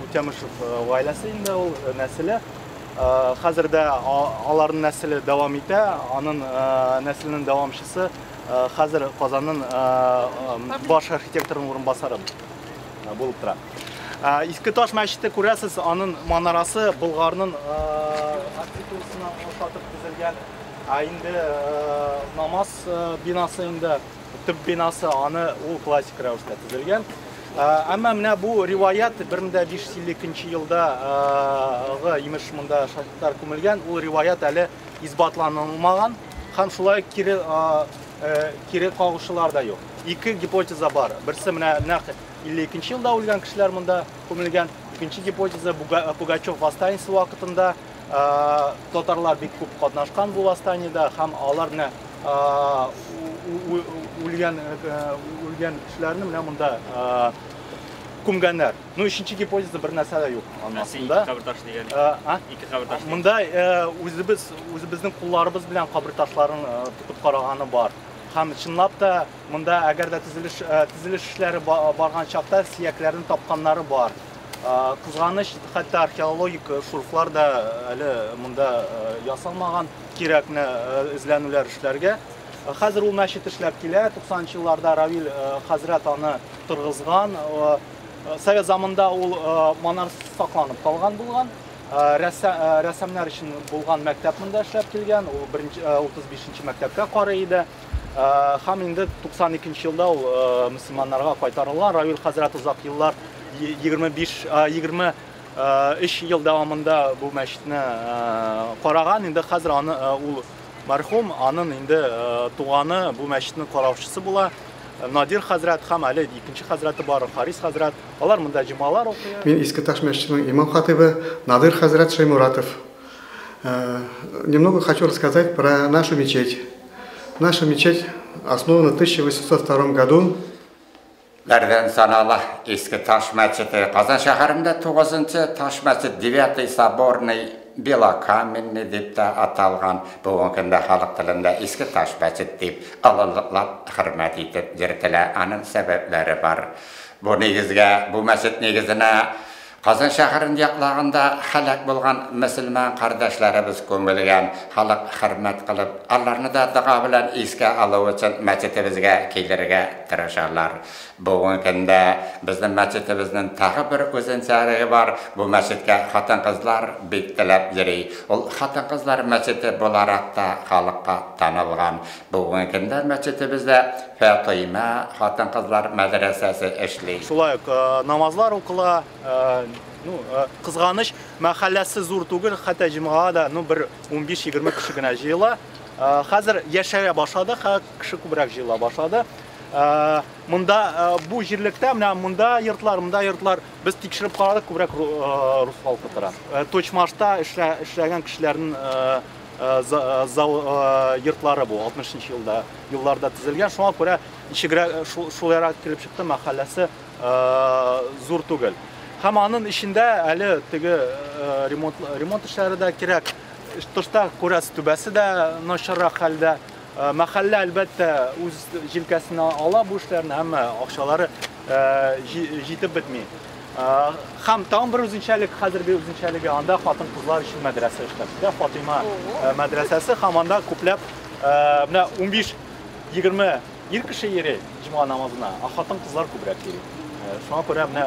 Утямышев гаиләсе инде ул нәселе. Хәзер дә аларның нәселе дәвам итә. Аның нәселенең дәвамчысы хәзер Казанның баш архитекторының урынбасары булып тора. Иске Таш мәчете күрәсез, аның манарасы Болгарның архитектурасына охшатып төзелгән. Ә инде намаз бинасы инде төп бинасы, аны ул классик рәвештә төзелгән. Әмма менә бу риваят 1552 елда имеш монда шәһитләр күмелгән, ул риваят әле исбатланылмаган һәм шулай кире кагучылар да юк. Ике гипотеза бар. Берсе менә нәкъ 52 елда үлгән кешеләр монда күмелгән. Икенче гипотеза Пугачев восстаниесе вакытында татарлар бик күп катнашкан бу восстаниедә һәм алар менә үлгән кешеләрне менә монда күмгәннәр. Ну, өченче гипотеза бер нәрсә дә юк анасында. Ике кабер ташы дигән. Ике кабер ташы. Монда үзебезнең кулларыбыз белән кабер ташларын тотып караганы бар. Һәм чынлап та монда әгәр дә төзелеш эшләре барган чакта сөякләрне тапканнары бар. Кызганыч, хәтта археологик шурфлар да әле монда ясалмаган, кирәкне эзләнүләр эшләргә. Хәзер ул мәчет эшләп килә. 90 елларда Равил хәзрәт аны торгызган. Совет заманында ул монар сакланып калган булган. Рәссамнар өчен булган мәктәп монда эшләп килгән. Ул 35 мәктәпкә карый иде. Һәм инде 92 елда ул мөселманнарга кайтарылган. Равил хәзрәт озак еллар 25 3 ел дәвамында бу мәчетне караган. Инде хәзер аны ул мәрхүм, аның инде туганы бу мәчетнең караучысы була. Надир хәзрәт һәм әле икенче хәзрәте бар, Харис хәзрәт. Алар монда җомгалар укый. Мин Иске Таш мәчетенең имам хатибы Надир хәзрәт Шаймуратов. Немного хочу рассказать про нашу мечеть. Наша мечеть основана в 1802 году. Ләрдән санала Иске Таш мәчете. Казан шәһәрендә 9-нчы Таш мәчет, 9 соборный, белокаменный дип тә аталган. Бүгенге көндә халык телендә Иске Таш мәчет дип олылыклап, хөрмәт итеп йөртелә. Аның сәбәпләре бар. Бу нигезгә, бу мәчет нигезенә Казан шәһәрен яклаганда һәлак булган мөселман кардәшләребез күмелгән. Халык хөрмәт кылып, аларны да дога белән искә алу өчен мәчетебезгә килергә тырышалар. Бүгенге көндә безнең мәчетебезнең тагы бер үзенчәлеге бар. Бу мәчеткә хатын-кызлар бик теләп йөри. Ул хатын-кызлар мәчете буларак та халыкка танылган. Бүгенге көндә мәчетебездә Фатыйма хатын-кызлар мәдрәсәсе эшли. Шулай ук намазлар укыла. Ну, кызганыч, мәхәлләсе зур түгел, хәтта җомгага да, ну, бер 15-20 кеше генә җыела. Хәзер яшәрә башлады, кеше күбрәк җыела башлады. Монда бу җирлектә, менә монда йортлар, монда йортлар, без тикшереп карадык, күбрәк рус халкы тора. Точмашта эшләгән кешеләрнең йортлары бу 60 елда, елларда төзелгән. Шуңа күрә ничегрәк шулайрак килеп чыкты, мәхәлләсе зур түгел. Һәм аның эчендә әле теге ремонт эшләре дә кирәк. Тышта күрәсе түбәсе дә начаррак хәлдә. Мәхәллә әлбәттә үз җилкәсенә ала бу эшләрне, әмма акчалары җитеп бетми. Һәм тагын бер үзенчәлек, хәзерге үзенчәлеге, анда хатын-кызлар өчен мәдрәсә эшләп килә, Фатыйма мәдрәсәсе, һәм анда күпләп менә 15-20 ир кеше йөри җомга намазына, ә хатын-кызлар күбрәк йөри. Шуңа күрә менә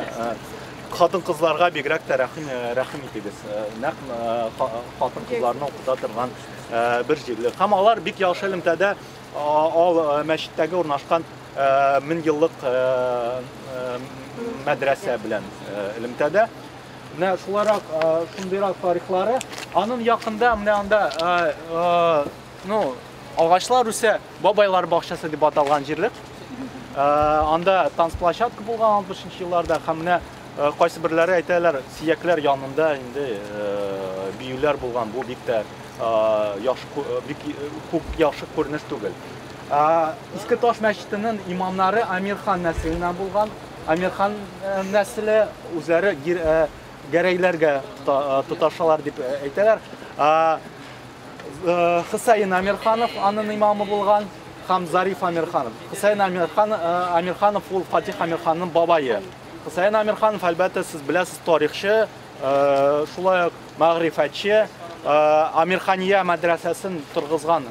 хатын-кызларга бигрәк тә рәхим итегез. Нәкъ хатын-кызларны укыта торган бер җирлек. Һәм алар бик яхшы элемтәдә ал мәчеттәге урнашкан 1000 еллык мәдрәсә белән элемтәдә. Менә шуларак, шундыйрак тарихлары. Аның якында менә анда, ну, агачлар үсә, бабайлар бакчасы дип аталган җирлек. Анда танцплощадка булган 60 елларда, һәм менә кайсы берләре әйтәләр, сиякләр янында инде биюләр булган. Бу бик тә яхшы, бик күп яхшы күренеш түгел. Иске Таш мәчетенең имамнары Амирхан нәселеннән булган. Амирхан нәселе үзләре гәрәйләргә тоташалар дип әйтәләр. Хусейн Амирханов аның имамы булган һәм Зариф Амирханов. Хусейн Амирханов ул Фатих Амирханның бабайы. Хусейн Амирханов, әлбәттә, сез беләсез, тарихчы, шулай ук мәгърифәтче, Амирхания мәдрәсәсен торгызган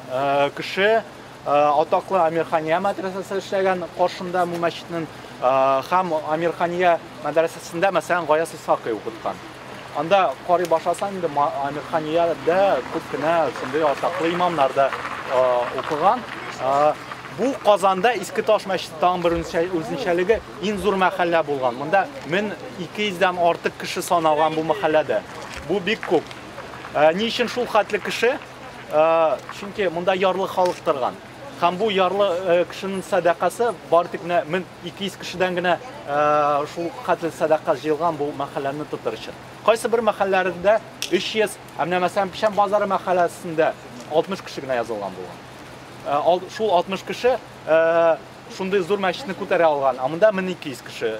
кеше, атаклы Амирхания мәдрәсәсе эшләгән каршында бу мәчетнең, һәм Амирхания мәдрәсәсендә, мәсәлән, Гаяз Исхакый укыткан. Анда карый башласаң инде, Амирханияда күп кенә шундый атаклы имамнар да укыган. Бу Казанда Иске Таш мәчете тагын бер үзенчәлеге, иң зур мәхәллә булган. Монда 1200дән артык кеше саналган бу мәхәлләдә. Бу бик күп. Ни өчен шул хәтле кеше? Чөнки монда ярлы халык торган. Һәм бу ярлы кешенең сәдакасы бары тик менә 1200 кешедән генә шул хәтле сәдака җыелган бу мәхәлләне тотыр өчен. Кайсы бер мәхәлләрендә 300, ә менә мәсәлән Печән базары мәхәлләсендә 60 кеше генә язылган булган. Шул 60 кеше шундый зур мәчетне күтәрә алган. Ә монда 1200 кеше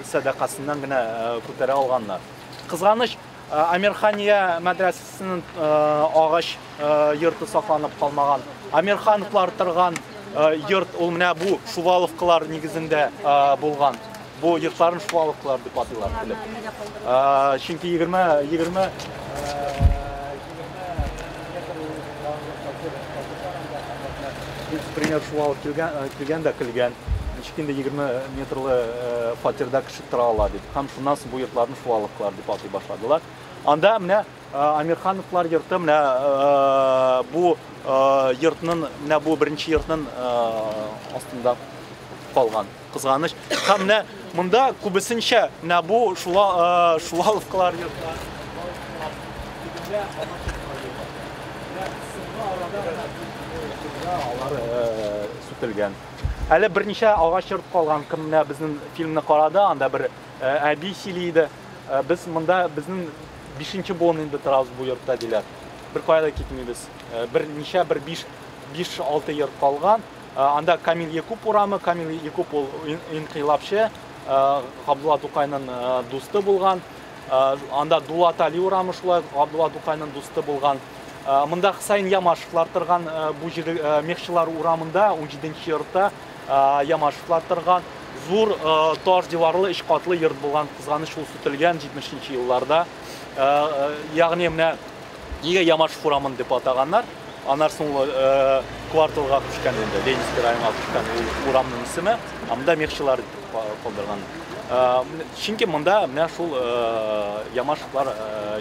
сәдакасыннан генә күтәрә алганнар. Кызганыч, Амирхания мәдрәсәсенең агач йорты сакланып калмаган. Амирхановлар торган йорт ул менә бу Шуваловкалар нигезендә булган. Бу йортларын Шуваловкалар дип атыйлар килеп. Чөнки 20 пример Шувалов килгән дә килгән. Ничек инде 20 метрлы фатирда кеше тора ала дип. Һәм шуннан соң бу йортларны Шуваловкалар дип атый башладылар. Анда менә Амирхановлар йорты, менә бу йортның, менә бу беренче йортның астында калган, кызганыч. Һәм менә монда күбесенчә менә бу Шулаловкалар йортлары. Алар сүтелгән. Әле берничә агач йорт калган. Кем менә безнең фильмны карады, анда бер әби сөйли иде. Без монда безнең 5нче буын инде торабыз бу йортта диләр. Бер кая да китмибез. Берничә бер 5-6 йорт калган. Анда Камил Якуб урамы, Камил Якуб ул инкыйлабчы, Габдулла Тукайның дусты булган. Анда Дулат Али урамы шулай Габдулла Тукайның дусты булган. Монда Хусаин Ямашевлар торган, бу җир Мехчылар урамында 17нче йортта Ямашевлар торган. Зур таш диварлы өч катлы йорт булган, кызганыч ул сүтелгән 70нче елларда. Ягъни менә нигә Ямашев урамын дип атаганнар? Аннан соң ул кварталга күчкән инде, Ленинский районга күчкән ул урамның исеме. Монда мехчылар дип калдырган. Чөнки монда менә шул Ямашевлар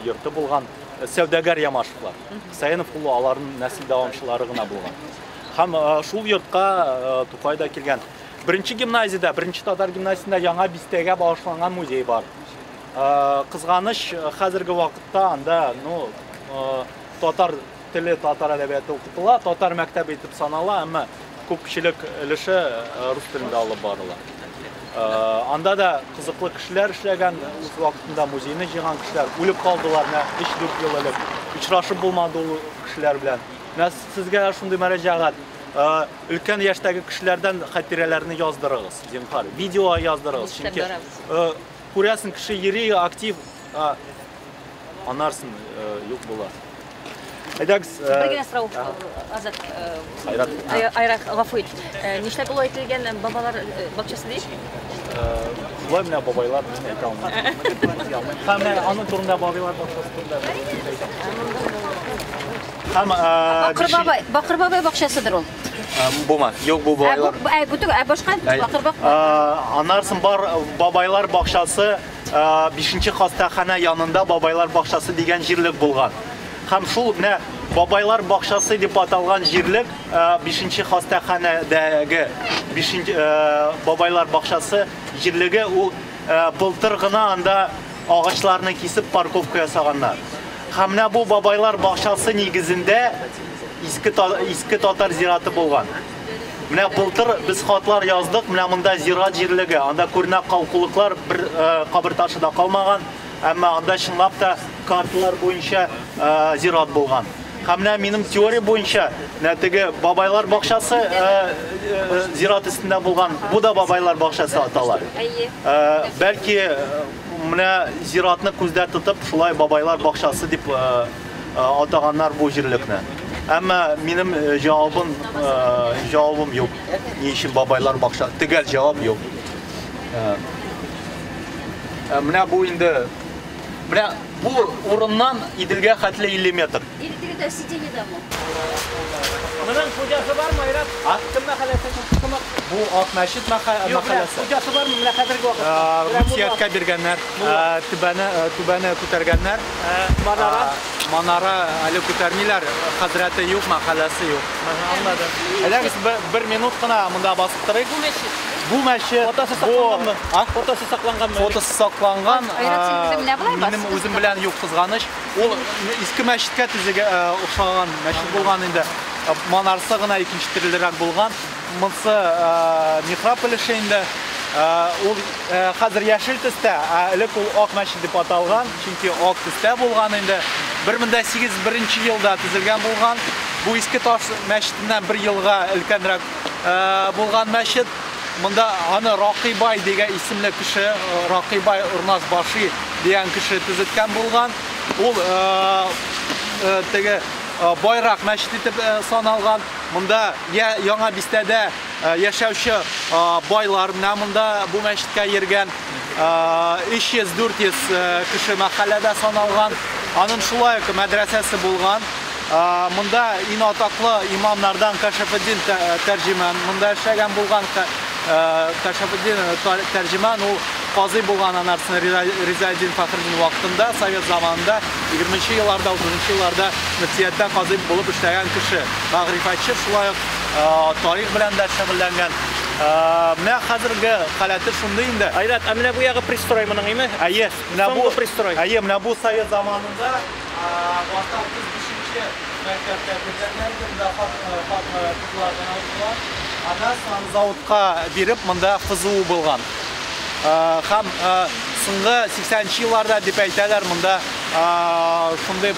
йорты булган, сәүдәгәр Ямашевлар. Хусаинов улы аларның нәсел дәвамчылары гына булган. Һәм шул йортка Тукай да килгән. Беренче гимназиядә, беренче татар гимназиясендә яңа бистәгә багышланган музей бар. Кызганыч, хәзерге вакытта анда, ну, татар теле, татар әдәбияты укытыла, татар мәктәбе итеп санала, әмма күпчелек өлеше рус телендә алып барыла. Анда да кызыклы кешеләр эшләгән, үз вакытында музейны җыйган кешеләр үлеп калдылар, менә 3-4 ел элек. Очрашып булмады ул кешеләр белән. Менә сезгә шундый мөрәҗәгать. Өлкән яшьтәге кешеләрдән хатирәләрне яздырыгыз, зинһар, видео яздырыгыз. Чөнки күрәсең, кеше йөри актив, анарсын юк була. Әйдәгез. Бер генә сорау, Азат. Айрат, гафу ит. Нишләп ул әйтелгән бабалар бакчасы дип? Шулай менә бабайлар мин әйтә алмыйм. Һәм менә аның турында бабайлар бакчасы турында. Һәм Бакыр бабай бакчасыдыр ул. Бума, юк, бу бабайлар. Бу түгел, башка Бакыр бабай. Анарсын бар бабайлар бакчасы 5нче хастахана янында бабайлар бакчасы дигән җирлек булган. Һәм шул менә бабайлар бакчасы дип аталган җирлек 5нче хастаханәдәге 5нче бабайлар бакчасы җирлеге ул былтыр гына анда агачларны кисеп парковка ясаганнар. Һәм менә бу бабайлар бакчасы нигезендә иске татар зираты булган. Менә былтыр без хатлар яздык, менә монда зират җирлеге, анда күренә калкулыклар, бер кабер ташы да калмаган, әмма анда чынлап та карталар буенча зират булган. Һәм менә минем теория буенча, менә теге бабайлар бакчасы зират өстендә булган, бу да бабайлар бакчасы атала. Бәлки менә зиратны күздә тотып, шулай бабайлар бакчасы дип атаганнар бу җирлекне. Әмма минем җавабым юк. Ни өчен бабайлар бакчасы? Төгәл җавап юк. Менә бу инде, менә бу урыннан Иделгә хәтле 50 метр. Иделгә сиденье дамы? Моның хуҗасы бармы, Айрат? Кем мәхәлләсе? Бу Ак мәчет мәхәлләсе. Хуҗасы бармы менә хәзерге вакытта? Мөфтияткә биргәннәр, түбәне күтәргәннәр. Манара? Манара әле күтәрмиләр, хәзрәте юк, мәхәлләсе юк. Аңладым. Әйдәгез, бер минут кына монда басып торыйк. Бу мәчет. Бу мәчет. Фотосы сакланганмы? Фотосы сакланганмы? Фотосы сакланган. Айрат, син үзең менә болай Минем басып үзем белән юк, кызганыч. Ул иске мәчеткә төзегә охшаган мәчет булган инде. Манарасы гына икенче төрлерәк булган. Монсы михраб өлеше инде. Ул хәзер яшел төстә, ә элек ул ак мәчет дип аталган, чөнки ак төстә булган инде. 1801 елда төзелгән булган. Бу иске таш мәчетеннән бер елга өлкәнрәк булган мәчет. Монда аны Ракыйбай дигән исемле кеше, Ракыйбай Урнас Баши дигән кеше төзеткән булган. Ул теге байрак мәчет итеп саналган. Монда яңа бистәдә яшәүче байлар менә монда бу мәчеткә йөргән. 300-400 кеше мәхәлләдә саналган. Аның шулай ук мәдрәсәсе булган. Монда иң атаклы имамнардан Кашафетдин Тәрҗеман монда эшләгән булган. Кашафетдин Тәрҗеман ул казый булган анарсын Ризаэддин Фәхретдин вакытында, совет заманында, 20 елларда, 30 елларда мөфтияттә казый булып эшләгән кеше. Мәгърифәтче, шулай ук тарих белән дә шөгыльләнгән. Менә хәзерге халәте шундый инде. Айрат, ә менә бу ягы пристрой моның име? Әйе, менә бу пристрой. Әйе, менә бу совет заманында башта 35-нче мәктәптә биргәннәр иде, монда хат-кызлар гына укыган. Аннан соң заводка биреп, монда ФЗУ булган. Һәм соңгы 80-нче елларда дип әйтәләр, монда шундый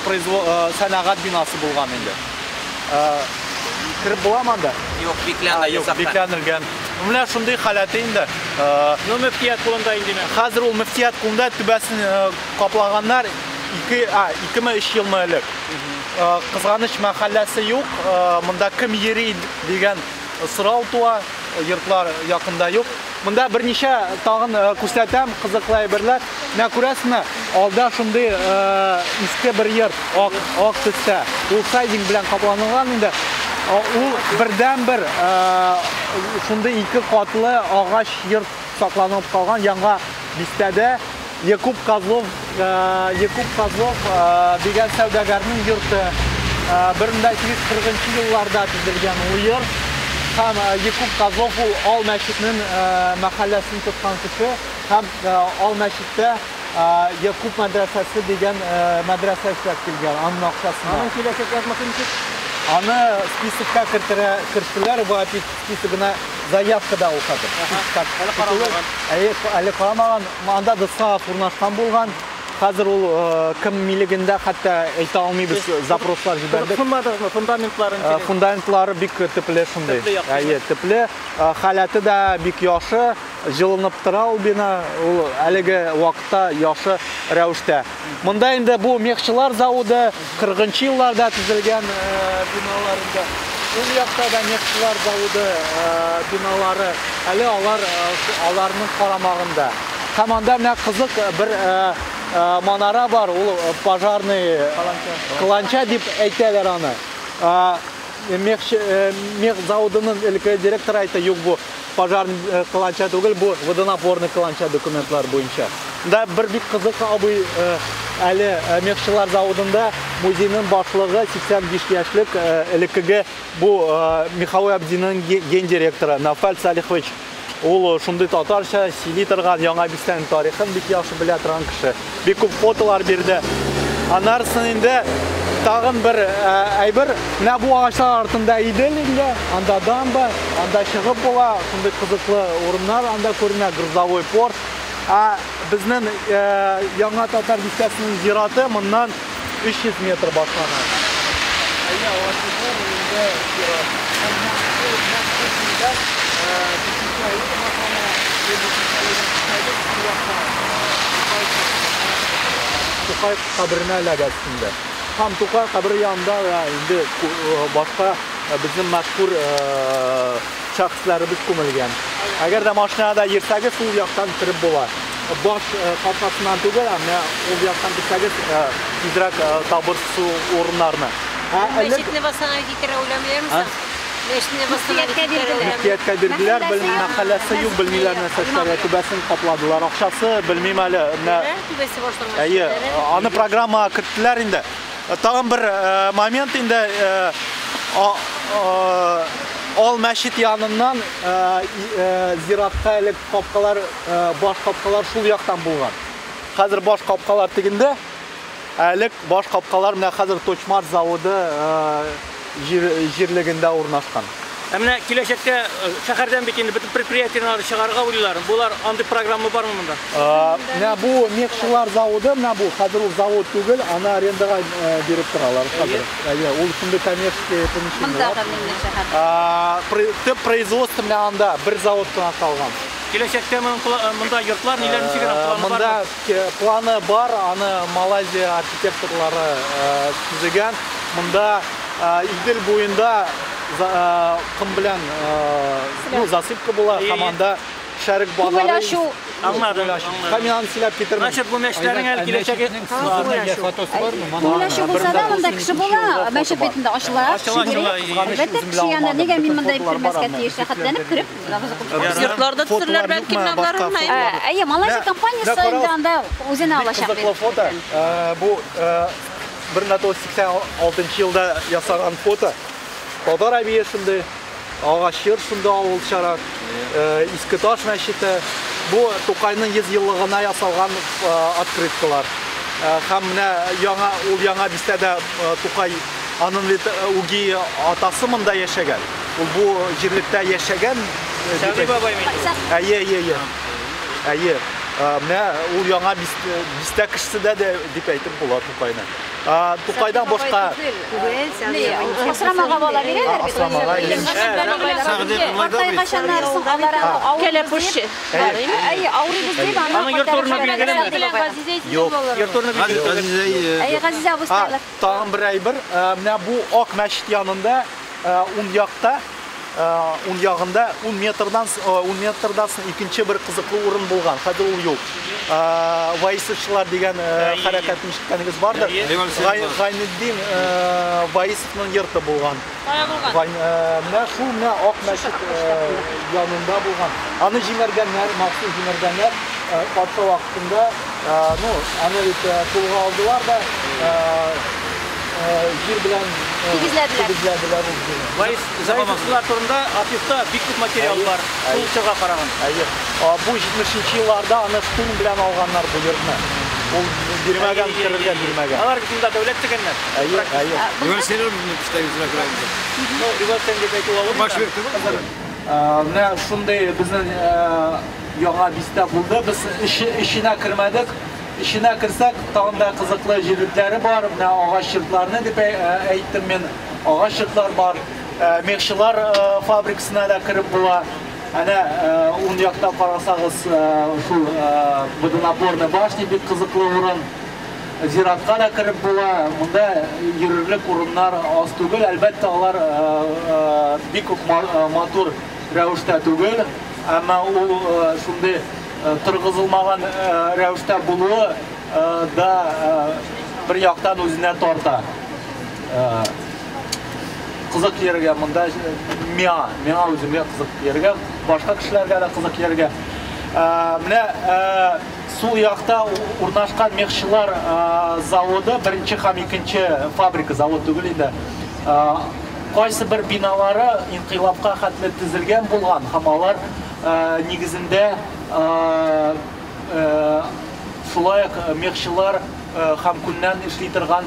сәнәгать бинасы булган инде. Кереп буламы анда? Юк, бикләнде. Юк, бикләнелгән. Менә шундый халәте инде. Ну, мөфтият кулында инде. Хәзер ул мөфтият кулында, түбәсен каплаганнар 2-3 елмы элек. Кызганыч, мәхәлләсе юк. Монда кем йөри дигән сорау туа, йортлар якында юк. Монда берничә тагын күрсәтәм кызыклы әйберләр. Менә күрәсезме, алда шундый иске бер йорт, ак төстә. Ул сайдинг белән капланылган инде. Ул бердән-бер шундый ике катлы агач йорт сакланып калган яңа бистәдә. Якуб Козлов дигән сәүдәгәрнең йорты 1840 елларда төзелгән ул йорт. Һәм Якуб Козлов ул Ал мәчетнең мәхәлләсен тоткан кеше. Һәм Ал мәчеттә Якуб мәдрәсәсе дигән мәдрәсә эшләп килгән, аның акчасына. Аның киләчәк язмасы ничек? Аны списокка керттеләр, бу списогына заявкада ул хәзер. Әле карамаган. Әйе, әле карамаган. Анда ДСАФ урнашкан булган. Хәзер ул кем милегендә хәтта әйтә алмыйбыз, запрослар җибәрдек. Кызыксынмадыгызмы фундаментларын? Фундаментлары бик төпле шундый. Әйе, төпле. Халәте дә бик яхшы, җылынып тора ул бина, ул әлеге вакытта яхшы рәвештә. Монда инде бу мехчылар заводы 40 елларда төзелгән биналар инде. Ул якта да мехчылар заводы биналары әле алар аларның карамагында. Һәм анда менә кызык бер манара бар, ул пожарный каланча дип әйтәләр аны. Мех заводының элекке директоры әйтә, юк, бу пожарный каланча түгел, бу водонапорный каланча документлар буенча. Да бер бик кызык абый әле мехчылар заводында музейның башлыгы 85 яшьлек элеккеге бу Михаил Абдинның гендиректоры Нафаль Салихович. Ул шундый татарча сөйли торган, яңа бистәнең тарихын бик яхшы белә торган кеше. Бик күп фотолар бирде. Аннан инде тагын бер әйбер, менә бу агачлар артында Идел инде, анда дамба, анда чыгып була, шундый кызыклы урыннар анда күренә, грузовой порт. Ә безнең яңа татар бистәсенең зираты моннан 300 метр башлана. Әйе, агачлар инде зират. Тукай каберенә эләгәсез инде. Һәм Тукай кабере янында инде башка безнең мәшһүр шәхесләребез күмелгән. Әгәр дә машинада йөрсәгез, ул яктан кереп була. Баш капкасыннан түгел, ә менә ул яктан керсәгез, тизрәк табырсыз урыннарны. Мәчетне восстановить итәргә уйламыйлармы? Мәчетне восстановить итәргә уйламыйлар. Мөфтияткә бирделәр, мәхәлләсе юк, белмиләр нәрсә эшләргә, түбәсен капладылар. Акчасы белмим әле. Менә түбәсе башланган. Әйе, аны программага керттеләр инде. Тагын бер момент инде, Ал мәчет яныннан зиратка элек капкалар, баш капкалар шул яктан булган. Хәзер баш капкалар тегендә, элек баш капкалар менә хәзер Точмаш заводы җирлегендә урнашкан. Ә менә киләчәктә шәһәрдән бит инде бөтен предприятиеләрне чыгарырга уйлыйлар. Булар андый программа бармы монда? Менә бу мехчылар заводы, менә бу хәзер ул завод түгел, аны арендага биреп торалар хәзер. Әйе, ул шундый коммерческий помещение. Монда гына шәһәр. Төп производство менә анда бер завод кына калган. Киләчәктә монда йортлар ниләр ничек планы бар? Монда планы бар, аны Малайзия архитекторлары төзегән. Монда Идел буенда кым белән, ну, засыпка була, һәм анда Шәрык базары. Аңладым. Һәм мин аны сөйләп китермен. Значит, бу мәчетләрнең әле киләчәге Күңел ачу булса да, монда кеше була, мәчет битендә ачыла. Әлбәттә, кеше янына нигә мин монда кермәскә тиеш, рәхәтләнеп кереп, намаз укып чыгабыз. Йортларда төзерләр бәлки менә. Әйе, Малайзия компаниясе инде анда үзенә алачак. Кызыклы фото. Бу 1986 елда ясаган фото. Татар әбие шундый, агач йорт шунда авылчарак. Иске Таш мәчете. Бу Тукайның 100 еллыгына ясалган открыткалар. Һәм менә яңа ул яңа бистәдә Тукай аның бит үги атасы монда яшәгән. Ул бу җирлектә яшәгән. Сәгъди бабай мин. Әйе, әйе, әйе. Әйе. Менә ул яңа бистә кешесе дә дип әйтеп була Тукайны. Тукайдан башка Асрамага бала бирәләр бит. Картайгачаннар соң алар Кәләпүшче. Әйе, авырыйбыз дип аны Аның йорт урыны билгеләнмәде. Юк. Йорт урыны билгеләнмәде. Әйе, Газизә абыстайлар. Тагын бер әйбер, менә бу ак мәчет янында, уң якта, уң ягында 10 метрдан 10 метрдан икенче бер кызыклы урын булган. Хәзер ул юк. Ваисовчылар дигән хәрәкәтне ишеткәнегез бардыр. Гайнетдин Ваисовның йорты булган. Менә шул менә ак мәчет янында булган. Аны җимергәннәр, махсус җимергәннәр патша вакытында, ну, аны бит кулга алдылар да, җир белән тигезләделәр. Тигезләделәр ул җирне. Ваисовчылар турында архивта бик күп материал бар. Шул чорга караган. Әйе. Бу 70 елларда аны штурм белән алганнар бу йортны. Ул бирмәгән, керергә бирмәгән. Алар бит монда дәүләт дигәннәр. Әйе, әйе. Ну, революция дип әйтү авыр. Менә шундый безнең яңа бистә булды. Без эченә кермәдек. Эченә керсәк, тагын да кызыклы җирлекләре бар. Менә агач йортларны дип әйттем мин. Агач йортлар бар. Мехчылар фабрикасына да кереп була. Әнә уң якта карасагыз, шул водонапорный башня бик кызыклы урын. Зиратка да кереп була. Монда йөрерлек урыннар аз түгел. Әлбәттә, алар бик үк матур рәвештә түгел, әмма ул шундый торгызылмаган рәвештә булуы да бер яктан үзенә тарта. Кызык йөрергә монда миңа үземгә кызык йөрергә, башка кешеләргә дә кызык йөрергә. Менә сул якта урнашкан мехчылар заводы, беренче һәм икенче фабрика, завод түгел инде. Кайсы бер биналары инкыйлабка хәтле төзелгән булган һәм алар нигезендә шулай ук мехчылар һәм күннән эшли торган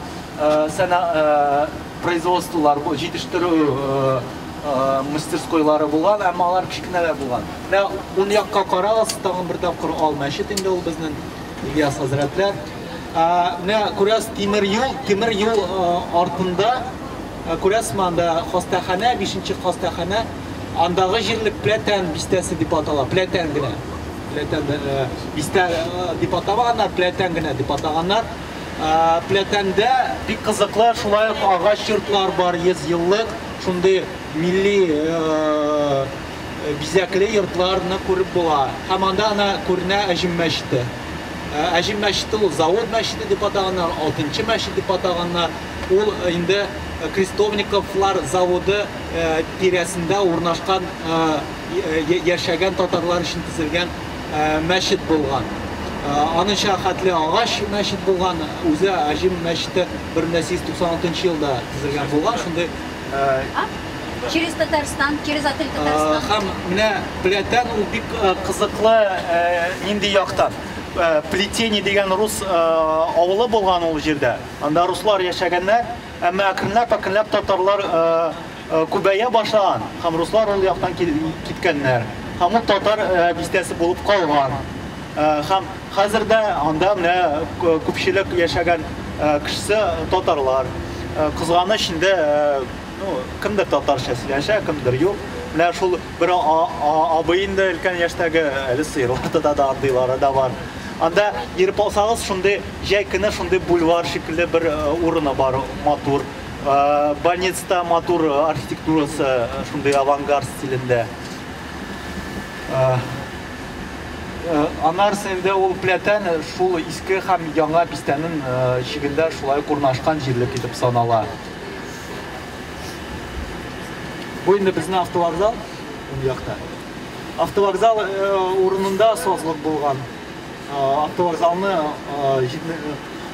производстволар, җитештерү мастерскойлары булган, әмма алар кечкенәләр булган. Менә уң якка карагыз, тагын бер тапкыр ал мәчет инде ул безнең Ильяс хәзрәтләр. Менә күрәсез, тимер юл, тимер юл артында күрәсезме, анда хастаханә, 5нче хастаханә, андагы җирлек Пләтән бистәсе дип атала, Пләтән генә. Пләтән бистә дип атамаганнар, Пләтән генә дип атаганнар. Пләтәндә бик кызыклы шулай ук агач йортлар бар, 100 еллык шундый милли бизәкле йортларны күреп була. Һәм анда ана күренә Әҗем мәчете. Әҗем мәчете ул завод мәчете дип атаганнар, 6нчы мәчет дип атаганнар. Ул инде Крестовниковлар заводы тирәсендә урнашкан яшәгән татарлар өчен төзелгән мәчет булган. Анынча хәтле агач мәчет булган, үзе Әҗем мәчете 1896 елда төзелгән булган, шундый. Через Татарстан, через отель Татарстан. Һәм менә Пләтән ул бик кызыклы нинди яктан. Плетени дигән рус авылы булган ул җирдә. Анда руслар яшәгәннәр, әмма әкренләп-әкренләп татарлар күбәя башлаган һәм руслар ул яктан киткәннәр. Һәм ул татар бистәсе булып калган. Һәм хәзер дә анда менә күпчелек яшәгән кешесе татарлар. Кызганыч инде, ну, кемдер татарча сөйләшә, кемдер юк. Менә шул бер абый инде өлкән яшьтәге, әле сыерлар тота да, андыйлары да бар. Анда йөреп алсагыз, шундый җәй көне шундый бульвар шикелле бер урыны бар, матур. Больницада матур архитектурасы, шундый авангард стилендә. Аннары инде ул Пләтән шул иске һәм яңа бистәнең чигендә шулай ук урнашкан җирлек итеп санала. Бу инде безнең автовокзал ул якта. Автовокзал урынында сазлык булган. Автовокзалны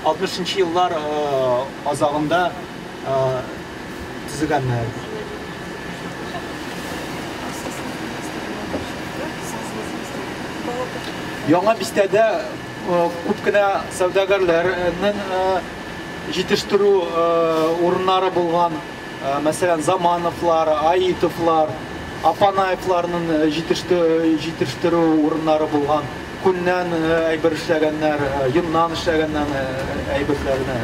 60 еллар азагында төзегәннәр. Яңа бистәдә күп кенә сәүдәгәрләрнең җитештерү урыннары булган. Мәсәлән, Замановлар, Аитовлар, Апанаевларның җитештерү урыннары булган. Күннән әйбер эшләгәннәр, йоннан эшләгәннәр әйберләрне,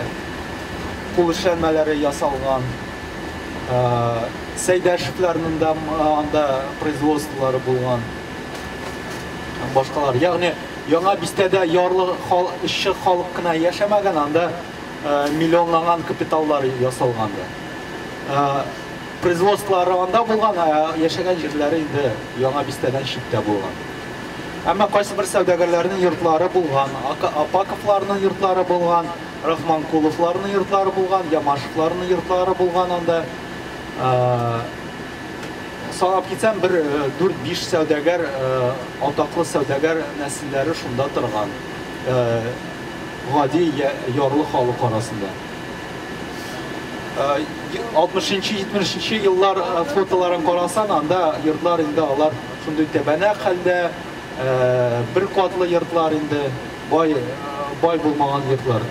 кул эшләнмәләре ясалган. Сәйдәшевләрнең дә анда производстволары булган. Башкалар. Ягъни Яңа бистәдә ярлы эшче халык кына яшәмәгән, анда миллионлаган капиталлар ясалган да. Производстволары анда булган, ә яшәгән җирләре инде Яңа бистәдән читтә булган. Әмма кайсы бер сәүдәгәрләрнең йортлары булган, Апаковларның йортлары булган, Рахманкуловларның йортлары булган, Ямашевларның йортлары булган анда. Санап китсәм, бер 4-5 сәүдәгәр, атаклы сәүдәгәр нәселләре шунда торган. Гади ярлы халык арасында. 60-70 еллар фотоларын карасан, анда йортлар инде алар шундый тәбәнәк хәлдә, бер катлы йортлар инде, бай булмаган йортлар.